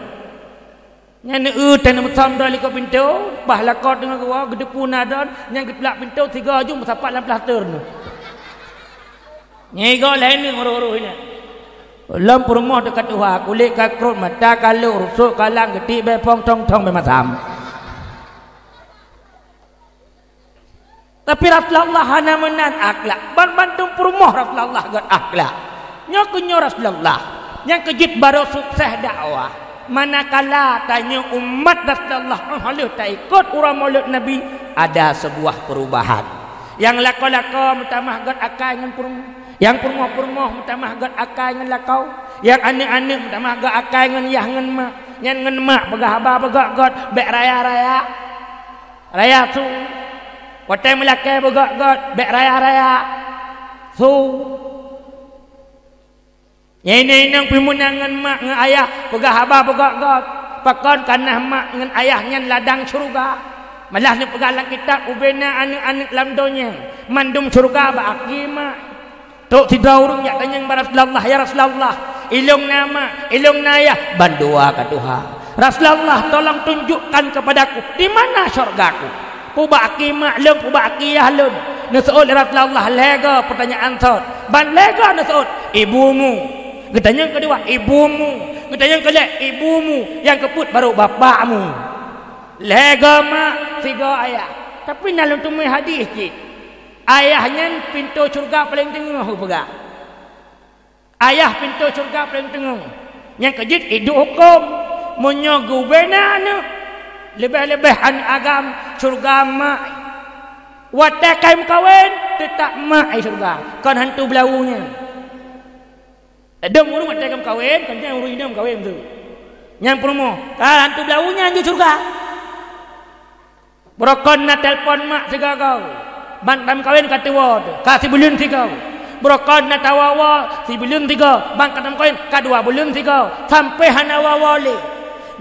Nyan neueu teuh neumeusom droe likot pintoe, bah lakoe teungoh geuwoe geuteupeue na droen, nyan geutulak pintoe sigoe jeuem meusapat lam plaster nyoe. Ngigo lhée nyoe meurôh-rôh nyan. Lom peurumoh teuka tuha, kulét ka krot, mata ka lhok, rusok ka lang, geutik bék phong, thong-thong bék masam. Tapi Rasulullah hana meunan akhlak. Ban-, bandum peurumoh Rasulullah göt akhlak. Nyoe keuh nyoe Rasulullah nyang keu jeuet barô sukses dakwah. Manakala tanyoe umat Rasulullah 'oh lheueh taikot uroe mulod Nabi, ada sebuah perubahan. Nyang lakoe-lakoe meutamah göt akai ngon peurumoh. Nyang peurumoh-peurumoh meutamah göt akai ngon lakoe. Nyang aneuk-aneuk meutamah göt akai ngon yah ngon mak. Nyan ngon mak peugah haba beugöt-göt, bèk raya-raya. Raya su. Watèe meulakèe beugöt-göt, bèk raya-raya. Su. Nyan inong pih meunan ngon mak ngon ayah peugah haba beugöt-göt. Pakon? Kareuna mak ngon ayah nyan ladang syeuruga. Malah neupeugah lam kitab, ubena aneuk-aneuk lam donya, mandum syeuruga bak akhé mak. Trok sidroe ureueng jak tanyong bak Rasulullah, "Ya Rasulullah, ilôn na mak, ilôn na yah, bandua ka tuha. Rasulullah, tolong tunjukkan kepadaku di mana syurgaku. Peue bak akhé mak lôn, peue bak akhé yah lôn?" Neuseuôt lé Rasulullah lhèe goe peutanyaan sot. Ban lhèe goe neuseuôt, "Ibumu." Geutanyong keudua, "Ibumu." Geutanyong keulhèe, "Ibumu." Nyang keupeuet baru, "Bapakmu." Lhèe goe mak, sigoe ayah. Tapi na lôn teumé hadih cit. Ayah nyan pintoe syeuruga paleng teungoh geupeugah. Ayah pintoe syeuruga paleng teungoh. Nyang keu jeuet iduek hukôm. Meunyoe geubeuna aneuk, leubeh-leubeh aneuk agam, syeuruga mak. Watèe ka meukawen, teutap mak i syeuruga. Kon hantu beulawu nyan. Ladôm ureueng watèe ka meukawen, kon nyan ureueng inong meukawen tu. Nyang peurumoh, ka hantu beulawu nyan ju syeuruga. Beurokon na telepon mak sigoe-goe, ban ka meukawen ka tuwoe teuh, ka sibuleuen sigoe. Beurokon na tawoe-woe sibuleuen sigoe, ban ka meukawen ka dua buleuen sigoe, sampoe hana woe-woe lé.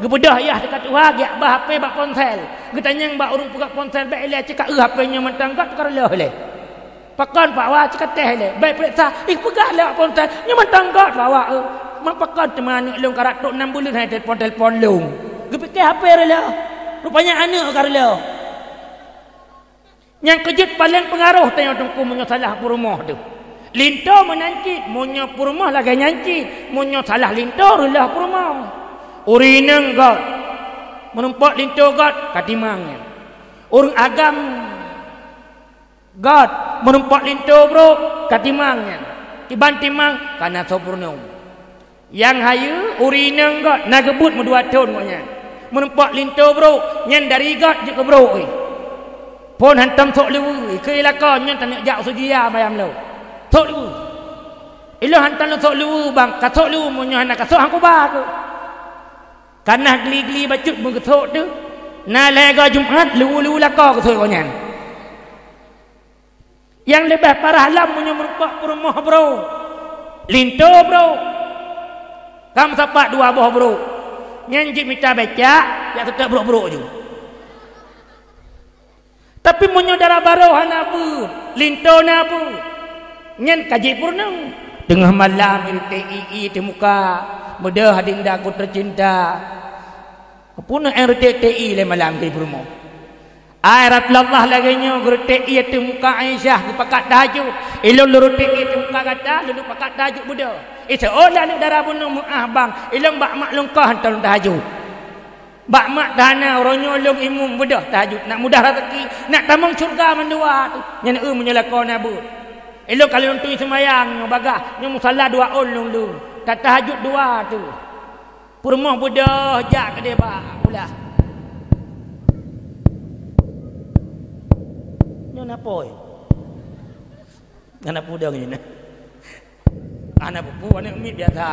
Geubeudôh yah teuka tuha, geujak ba H P bak ponsel. Geutanyong bak ureueng peugöt ponsel, "Bèk ilèe, cit ka eu H P nyoe mantong, göt ka reuloh ilèe." Pakon Pak Wa, cit ka teh ilèe? Bèk peuriksa, ih, peugah lé awak ponsel, nyoe mantong göt Pak Wa, eh. Mak, pakon teuma aneuk lôn karap trok nam buleuen hana telepon-telepon lôn? Geupike H P reuloh. Rupanya aneuk ka reuloh. Nyang keu jeuet paleng peungaroh tanyoe teungku meunyoe salah peurumoh teuh. Linto meunan cit, meunyoe peurumoh lagèe nyan cit, meunyoe salah linto reuloh peurumoh. Ureueng inong göt, meurumpok linto göt, ka timang nyan. Ureueng agam göt, meurumpok linto brôk, ka timang nyan. Kiban timang, ka na soe peurunoe. Nyang hayeue, ureueng inong göt, na geubuet meudua thôn gobnyan. Meurumpok linto brôk, nyan dari göt jeuet keu brôk, eh. Phôn hantom sôk liweue, eh, keu i lakoe nyan taneuk jak u Sujiah mayam lôn. Sôk liweue. Ilôn hantom lôn sôk liweue, bang, ka sôk liweue, meunyoe hana ka sôk, han kuba keuh. Ka na gli-gli bacut meugeusôk teuh. Na lhèe goe Jumat, liweue-liweue lakoe geusôk gobnyan. Nyang leubeh parah lom meunyoe meurumpok peurumoh brôk, linto brôk, ka meusapat dua boh brôk, nyan jimita becak, jak seutôt brôk-brôk ju. Tapi meunyoe dara barô hana beuet, linto na beuet, nyan ka jipeurunoe. Teungoh malam, i reutèe i-i ateueh muka, "Beudôh adindaku teucinta." Peue na nyang reutèe-reutèe i lé malam keu peurumoh? Ai Rasulullah lagèe nyoe geureutèe i ateueh muka Aisyah geupakat tahajud. Ilôn lôn reutèe i ateueh muka gata, lôn pakat tahajud beudôh. Iseuôt lé aneuk dara bunoe, "Meu'ah bang, ilôn bak mak lôn ka hantom lôn tahajud." Bak mak tahana, uroe nyoe lôn imum beudôh tahajud, nak mudah raseuki, nak tamong syeuruga mandua teuh. Nyan eu meunyoe lakoe na beuet. Ilôn ka lôn tui seumayang nyoe bagah, nyoe musala dua ôn lôn lôn. Tatahajud dua teuh. Peurumoh beudôh jak keudeh bak kulah. Nyoe na pôi. Hana peue dong nyoe. Hana peue-peue, aneuk miet biasa.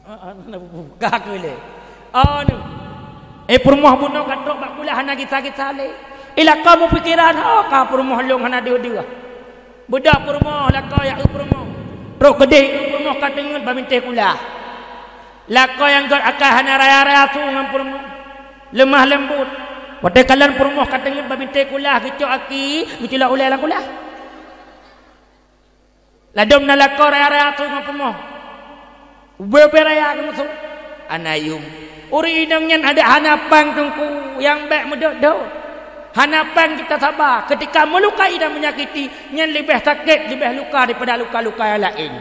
Ah, ah, hana peue-peue. Ka keu lé. Anu. Eh, peurumoh bunoe ka trok bak kulah hana gisa-gisa lé. I lakoe meupikeran, "Oh, ka peurumoh lôn hana deuh-deuh." Beudôh peurumoh, lakoe jak eu peurumoh. Trok keudeh eu peurumoh ka teungeut bak bintéh kulah. Lakoe nyang göt akai hana raya-raya su ngon peurumoh. Leumah leumbot. Watèe kalon peurumoh ka teungeut bak bintéh kulah, geucok aki, geuculok ulèe lam kulah. Ladôm na lakoe raya-raya su ngon peurumoh. Ubé-ubé raya geumeusu. Ana yum. Ureueng inong nyan adak hana péng teungku, nyang bèk meudot-dot. Hana péng kita saba. Ketika melukai dan menyakiti, nyan leubeh sakét, leubeh luka daripada luka-luka nyang laén.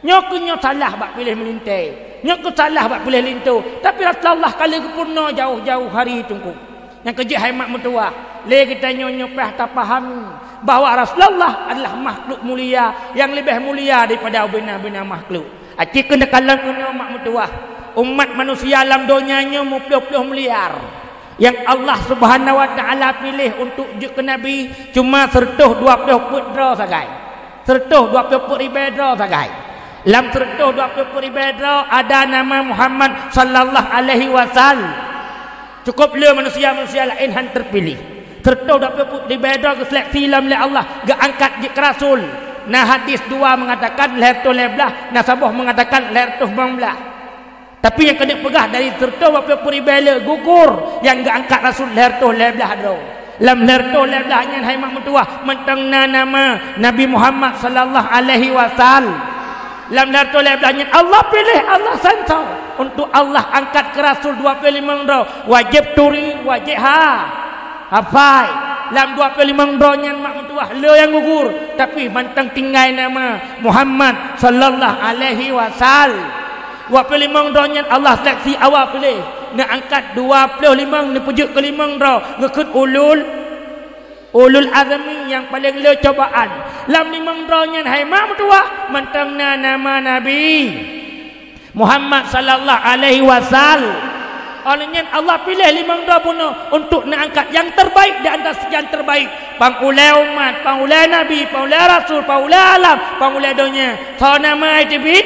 Nyoe keuh nyoe salah bak piléh meulintèe. Nyoe keuh salah bak piléh linto. Tapi Rasulullah ka lheueh geupeurunoe jauh-jauh hari teungku. Nyang keu jeuet hai mak meutuwah, lé geutanyoe nyoe payah tapahami bahwa Rasulullah adalah makhluk mulia nyang leubeh mulia daripada ubena-ubena makhluk. Aci keuneuk kalon keunoe mak meutuwah, umat manusia lam donya nyoe muploh-ploh miliar. Nyang Allah Subhanahu wa Taala piléh untuk jeuet keu nabi cuma seureutôh dua ploh peuet droe sagai. Seureutôh dua ploh peuet ribèe droe sagai. Lam seureutôh dua ploh peuet ribèe droe ada nama Muhammad sallallahu alaihi wasallam. Cukôp le manusia-manusia laén han teupiléh. Seureutôh dua ploh peuet ribèe droe geuseleksi lom lé Allah, geuangkat jeuet keu rasul. Na hadis dua meungatakan lhèe reutôh lhèe blah, na saboh meungatakan lhèe reutôh limong blah. Tapi nyang keuneuk peugah dari seureutôh dua ploh peuet ribèe le gugur nyang geuangkat rasul lhèe reutôh lhèe blah droe. Lam lhèe reutôh lhèe blah nyan hai mak meutuwah mantong na nama Nabi Muhammad sallallahu alaihi wasallam. Lam lhèe reutôh lhèe blah nyan Allah piléh, Allah sensor untuk Allah angkat keu rasul dua ploh limong droe, wajéb turi, wajéb ha. Hafai, lam dua ploh limong droe nyan mak meutuwah le nyang gugur, tapi mantong tinggai nama Muhammad sallallahu alaihi wasallam. Dua ploh limong droe nyan Allah seleksi awai piléh, neuangkat dua ploh limong neupeujeuet keu limong droe geukheun ulul, ulul azmi nyang paleng le cobaan. Lam limong droe nyan hai mak meutuwah mantong na nama Nabi Muhammad sallallahu alaihi wasallam. Óh lheueh nyan Allah piléh limong droe bunoe untuk neuangkat nyang terbaik di antara sekian terbaik. Pang ulèe umat, pang ulèe nabi, pang ulèe rasul, pang ulèe alam, pang ulèe donya. Soe nama teubiet?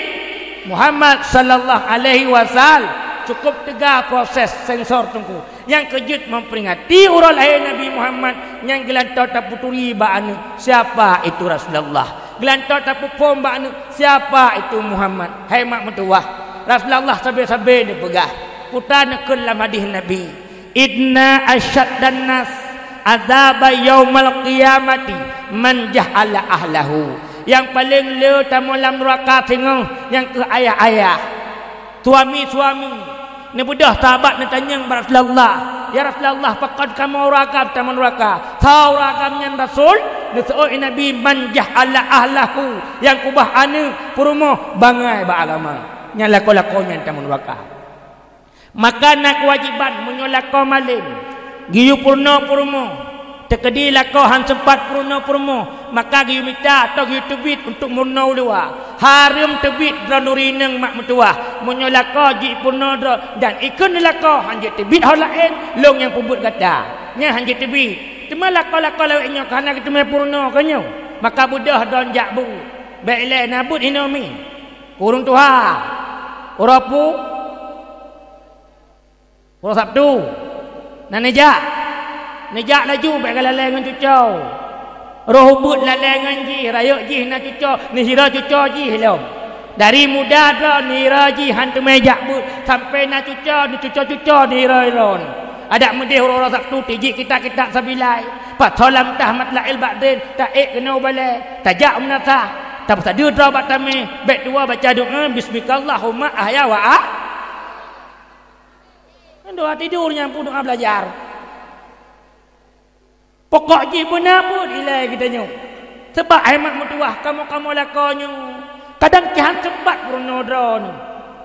Muhammad sallallahu alaihi wasallam. Cukôp teuga proses sensor teungku. Nyang keu jeuet memperingati uroe lahé Nabi Muhammad nyang geulantoe tapeuturi bak aneuk, siapa itu Rasulullah. Geulantoe tapeuphom bak aneuk, siapa itu Muhammad. Hai mak meutuwah, Rasulullah sabe-sabe neupeugah, puta neukheun lam hadis Nabi, "Inna asyaddan nas azaba yaumal qiyamati man jahala ahlahu." Nyang paleng le tamong lam nuraka singoh nyang keuh ayah-ayah, suami-suami. Neubeudôh sahabat neutanyong bak Rasulullah, "Ya Rasulullah, pakon kamoe ureueng agam tamong nuraka?" "Soe ureueng agam nyan Rasul?" Neuseuôt Nabi, "Man jahala ahlahu," nyang keubah aneuk peurumoh bangai bak agama. Nyang lakoe-lakoe nyan tamong nuraka. Maka na keuwajéban meunyoe lakoe malém, geuyue peurunoe peurumoh, teukeudi lakoe han seumpat peurunoe peurumoh, maka geuyue mita atau geuyue teubiet untuk meurunoe u luwa. Hareuem teubiet droeneuh inong mak meutuwah. Meunyoe lakoe jeuet peurunoe droe dan ikheun lakoe han jeuet teubiet ho laén, lôn nyang peubuet gata. Nyan han jeuet teubiet. Teuma lakoe-lakoe lawét nyoe ka hana geuteumé peurunoe keu nyoe. Maka beudôh droeneuh jak beuet. Bèk ilèe na beuet hinoe mi. Ureueng tuha. Uroe pu Uroe Sabtu, na neujak. Neujak laju bèk geulalèe ngon cucoe. Roh ubeuet lalèe ngon jih, rayeuk jih na cucoe, neuhira cucoe jih lom. Dari muda droe neuhira jih han teumé jak beuet, sampoe na cucoe, neucucoe-cucoe neuhira droe. Adak meudeh uroe-uroe Sabtu tijik kitab-kitab sabilai. Pasoe lam tah matla'il badrin, taék keunoe u balèe, tajak u meunasah. Tapeusadeue droe bak tamèh, bèk tuwoe baca doa, "Bismikallahumma ahya wa ah." Nyan doa tidur nyang peunoh belajar. Pokok jih beuna buet ilèe geutanyoe. Sabab hai mak meutuwah kamoe-kamoe lakoe nyoe, kadang kihan seumpat peurunoe droeneuh.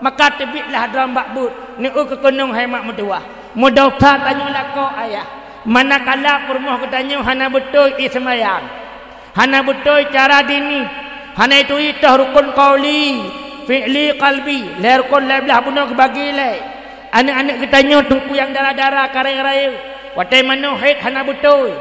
Maka teubiet lah droeneuh bak buet, neueu keu keunong hai mak meutuwah. Meudesya tanyoe lakoe ayah. Manakala peurumoh geutanyoe hana beutôi ie seumayang. Hana beutôi cara dini, hana ituri toh rukon qauli, fi'li, qalbi, lhèe rukon lhèe blah bunoe geubagi lé. Aneuk-aneuk geutanyoe teungku nyang dara-dara ka rayeuk-rayeuk, watèe manoe hèt hana beutôi.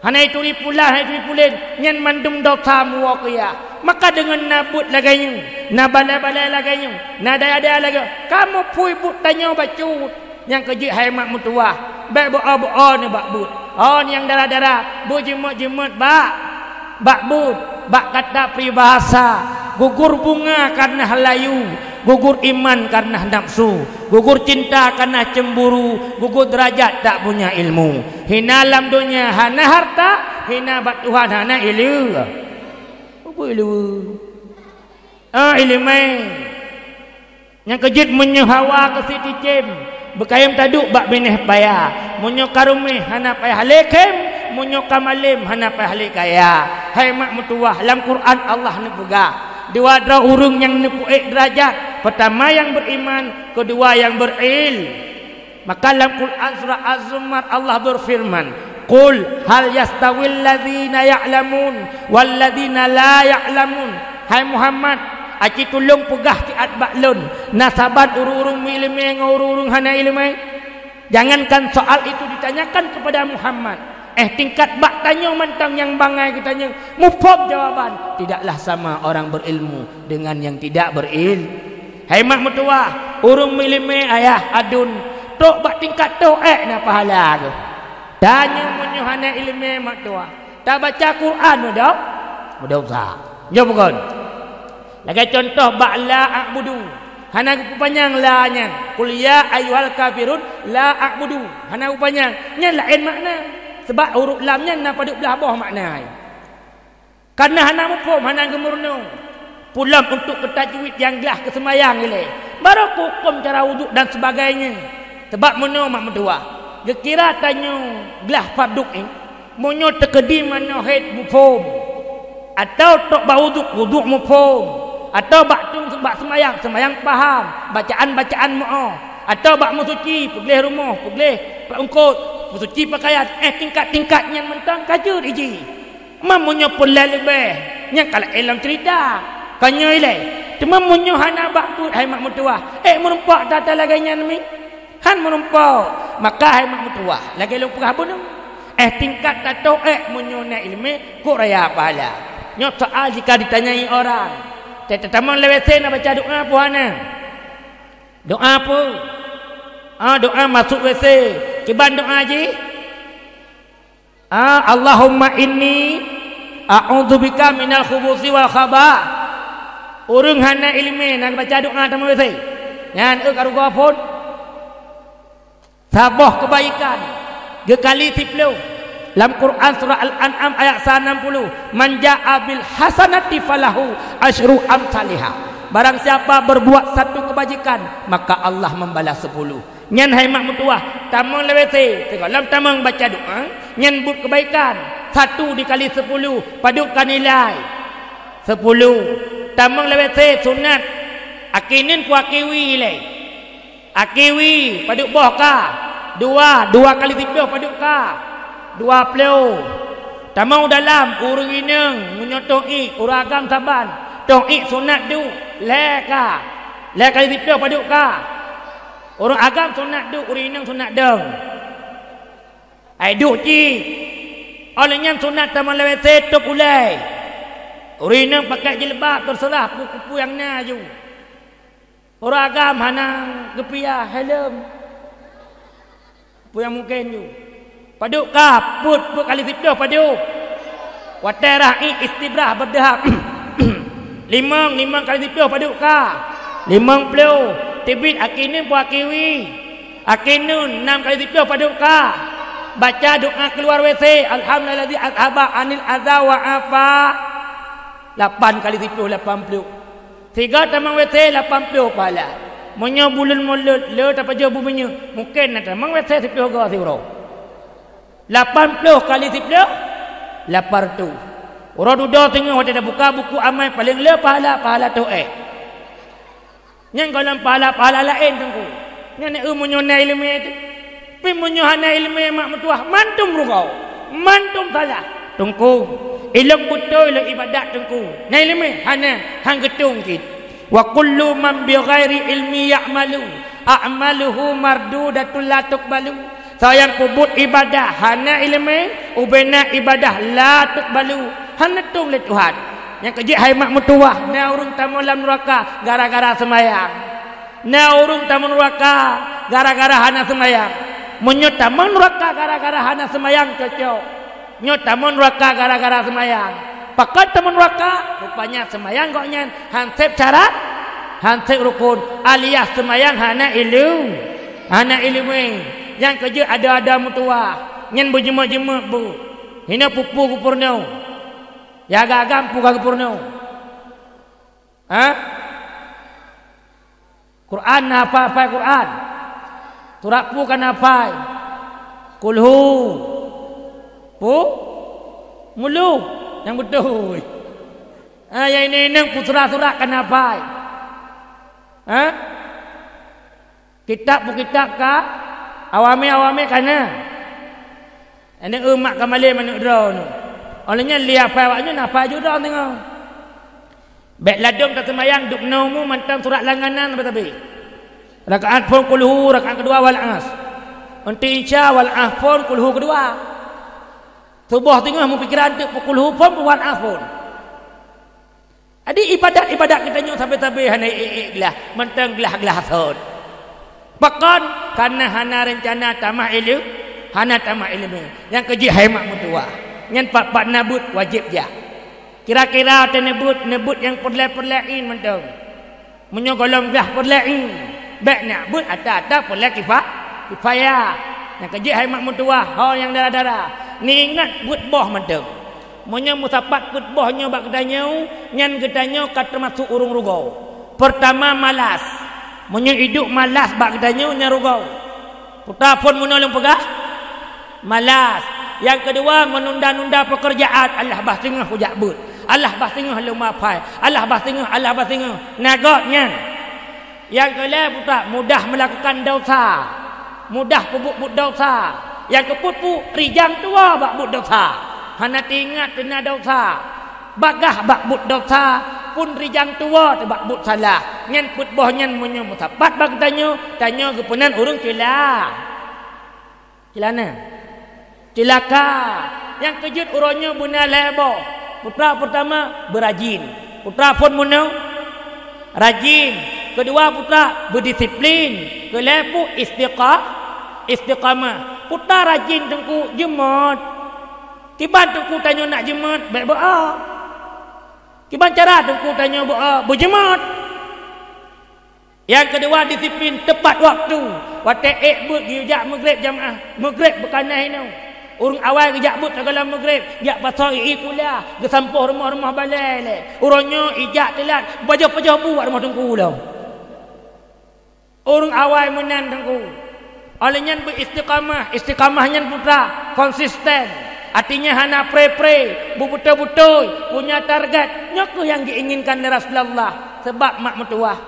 Hana ituri pulan, hana ituri pulen, nyan mandum desya muwoe keu yah. Maka deungon na buet lagèe nyoe, na balèe-balèe lagèe nyoe, na daya-daya lagèe nyoe, kamoe phui buet tanyoe bacut. Nyang keu jeuet hai mak meutuwah, bèk beu-o beu-o nibak buet. Oh nyang dara-dara, beujeumot-jeumot bak, bak buet, bak kata peribahasa, gugur bunga karena layu, gugur iman karena nafsu, gugur cinta karena cemburu, gugur derajat tak punya ilmu. Hina lam donya hana harta, hina bak Tuhan hana ileue. Peue ileue? Ah, ileumèe. Nyang keu jeuet meunyoe hawa keu siticém, beukayém taduek bak binéh paya. Meunyoe ka ruméh hana payah lé khém, meunyoe ka malém hana payah lé kaya. Hai mak meutuwah, lam Quran Allah neupeugah, dua droe ureueng nyang neupeuék deurajat, peutama nyang beuriman, keudua nyang beuril-, Maka lam Quran surah Az-Zumar Allah berfirman, "Qul hal yastawil ladzina ya'lamun wal ladzina la ya'lamun." Hai Muhammad, aci tulông peugah siat bak lôn, na saban ureuëng-ureuëng meuileumé ngon ureuëng-ureuëng hana ileumé? Jangankan soal itu ditanyakan kepada Muhammad, eh, tingkat bak tanyoe mantong nyang bangai geutanyoe muphom jawaban, tidaklah sama orang berilmu dengan yang tidak beril-, Hai mak meutuwah, ureuëng meuileumé ayah aduen, trok bak tingkat toh ék na pahala geuh. Tanyoe meunyoe hana ileumé mak tuwah, tabaca Quran mudok, mudok sa. Nyoe bukan. Lagée contoh bak la a'budu. Hana geupeupanyang la nyan. Qul ya ayyuhal kafirun la a'budu. Hana geupeupanyang. Nyan laén makna. Sebab huruf lam nyan na padub blaih boh makna. Kareuna hana muphom, hana geumeurunoe. Peue lom untuk keu tajwid nyang glah keu seumayang ilée. Barô keu hukôm cara wudhu dan sebagainya. Sebab meunoe mak meutuwah, geukira tanyoe glah fardhu ain, meunyoe teukeudi manoe haid muphom, atawa trok bak wudhu, wudhu muphom, atawa bak tueng bak seumayang, seumayang paham, bacaan-bacaan meu'oh, atawa bak meusuci, peugleh rumoh, peugleh eungkôt, meusuci peukayan, eh, tingkat-tingkat nyan mantong ka jeuet iji. Meunyoe peureulée leubeh, nyan ka laén lom ceurita. Ka nyoe ilée. Teuma meunyoe hana bak buet hai mak meutuwah, ék meurumpok that-that lagée nyan mi? Han meurumpok. Maka hai mak meutuwah, lagée lôn peugah bunoe, eh, tingkat tatoh ék meunyoe na ileumé, kok raya pahala. Nyoe soal jika ditanyai orang. Teuh tatamong lé W C na baca doa peue hana? Doa peue? Ah, doa masuk W C. Kiban doa jih? Ah, Allahumma inni a'udzubika minal khubusi wal khaba'ith. Ureuëng hana ileumé na geubaca doa tamong W C. Nyan eu ka rugoe phon. Saboh keubaikan geukali siplôh. Lam Quran surah Al-An'am ayat sa nam puluh, "Man ja'a bil hasanati falahu asyru amsaliha." Barang siapa berbuat satu kebajikan, maka Allah membalas sepuluh. Nyan hai mak meutuwah, tamong lé W C, sigohlom tamong baca doa, nyan buet keubaikan, satu dikali sepuluh, padub ka nilai? Sepuluh. Tamong lé W C sunat, akeunun peue akeue ilée? Akeue, padub boh ka? Dua, dua kali siplôh padub ka? Dua ploh. Tamong u dalam, ureuëng inong, meunyoe toh ék, ureuëng agam saban, toh ék sunat duek, lhée ka? Lhée kali siplôh padub ka? Ureuëng agam sunat duek, ureuëng inong sunat dong. Hai duek cit. Óh lheueh nyan sunat tamong lé W C tôp ulée. Ureuëng inong pakai jilbab teuseurah peue-peue nyang na aju. Ureuëng agam hana geupiah helm. Peue nyang mungken ju? Padub ka, peuet, peuet kali siplôh padub. Watée rhah ék istibrah beudeuhab. Limong, limong kali siplôh padub ka? Limong ploh. Teubiet akeunun peue akeue? Akeunun, nam kali siplôh padub ka? Baca doa keuluar W C, "Alhamdulillahilladzi azhaba 'anni adza wa 'afa." Lapan kali siplôh, lapan ploh. Sigoe tamong W C lapan ploh pahala. Meunyoe buleuen Molot le tapajoh beumeunyoe, mungken na tamong W C siplôh goe siuroe. Lapan ploh kali siplôh, lapan reutôh. Uroe dudoe teungoh watée tabuka buku amai paleng le pahala, pahala toh ék. Nyan gohlom pahala-pahala laén, Teungku. Nyan eu meunyoe na ileumé teuh. Pi meunyoe hana ileumé mak meutuwah, mandum rugoe, mandum salah. Teungku, ilong beutôi lé ibadat Teungku. Na ileumé? Hana, han geutueng cit. "Wa kullu man bi ghairi ilmi ya'malu, a'maluhu mardudatun la tuqbalu." Soe nyang peubuet ibadah hana ileumé, ubena ibadah la tuqbalu, hana tueng lé Tuhan. Nyang keujeuet hai mak meutuwah, na ureuëng tamong lam nuraka gara-gara seumayang. Na ureuëng tamong nuraka gara-gara hana seumayang. Meunyoe tamong nuraka gara-gara hana seumayang, cocok. Nyoe tamong nuraka gara-gara seumayang. Pakon tamong nuraka? Rupanya seumayang gobnyan han sép syarat, han sép rukon, alias seumayang hana ileu-, hana ileumé. Nyang keujeuet ada-ada meutuwah, nyan beujeumeuk-jeumeuk bu. Hinoe peue-peue geupeurunoe. Ya agam-agam peue ka geupeurunoe. Ha? Quran na hafai-hafai Quran? Surat peue ka na hafai? Kulhu. Peue? Muluk. Nyang beutôi. Ha, nyang inong-inong peue surat-surat ka na hafai? Ha? Kitab peue kitab ka? Awamé-awamé ka na. Aneuk eu mak ka malém aneuk droeneuh. Óh lheueh nyan lé hafai awaknyoe, hafai ju droe teungoh. Bék ladôm taseumayang dubnoe mu mantong surat langganan sabé-sabé. Rakaat phôn kulhu, rakaat keudua wal as. Eunteuk isya wal as phôn kulhu keudua. Suboh teungoh meupikiran teuk peukulhu phôn, wal as phôn. Jadi ibadat-ibadat geutanyoe sabé-sabé hana ék-ék glah, mantong glah-glah sot. Pakon? Kareuna hana reuncana tamah ileu-, hana tamah ileumé. Nyang keujeuet hai mak meutuwah. Nyan pat-pat na beuet wajéb jak. Kira-kira teuneubeuet, neubeuet nyang peureulée-peureulée in mantong. Meunyoe gohlom glah peureulée in, bék neubeuet ata-ata peureulée kifa-, kifayah. Nyang keujeuet hai mak meutuwah, ho nyang dara-dara. Neuingat beuet boh mantong. Meunyoe meusapat peuet boh nyoe bak geutanyoe, nyan geutanyoe ka teumasok ureuëng rugoe. Peurtama, malas. Meunyoe iduek malas bak geutanyoe, nyan rugoe. Putra phôn meunoe lôn peugah, malas. Nyang keudua, meununda-nunda peukeurjaan, alah bah singoh kujak beuet. Alah bah singoh lôn meuhafai. Alah bah singoh, alah bah singoh. Na gét nyan. Nyang keulhée, putra, mudah meulakukan desya, mudah peubuet-buet desya. Nyang keupeuet-peuet, rijang tuwoe bak buet desya. Hana teuingat teuna desya. Bagaih bak buet desya, phôn rijang tuwoe teubak buet salah. Nyan peuet boh nyan meunyoe meusapat bak geutanyoe, tanyoe geupeunan ureuëng ceula-, ceulana. Ceulaka. Nyang keujeuet uroe nyoe beuna lhée boh. Putra peurtama, beurajin. Putra phôn meunoe, rajin. Keudua, putra beudisiplin. Keulhée peuet, istiqa-, istiqamah. Putra rajin teungku, jeumot. Kiban teungku tanyoe nak jeumot, bék beu-o. Kiban cara teungku tanyoe beu-o, beujeumot. Nyang keudua, disiplin, teupat waktu. Watée ék beuet geujak meugreb jamaah, meugreb beukanai inoe. Ureuëng awai geujak beuet sigohlom meugreb, jak pasoe i-i kuliah, geusampôh rumoh-rumoh balée lé. Uroe nyoe ijak teulat, pajoh-pajoh bu bak rumoh teungku lom. Ureuëng awai meunan teungku. Óh lheueh nyan beu istiqamah. Istiqamah nyan putra, konsisten. Artinya hana pre-pre, beubeutôi-beutôi, punya target. Nyoe kheueh nyang geuinginkan lé Rasulullah, sabab mak meutuwah.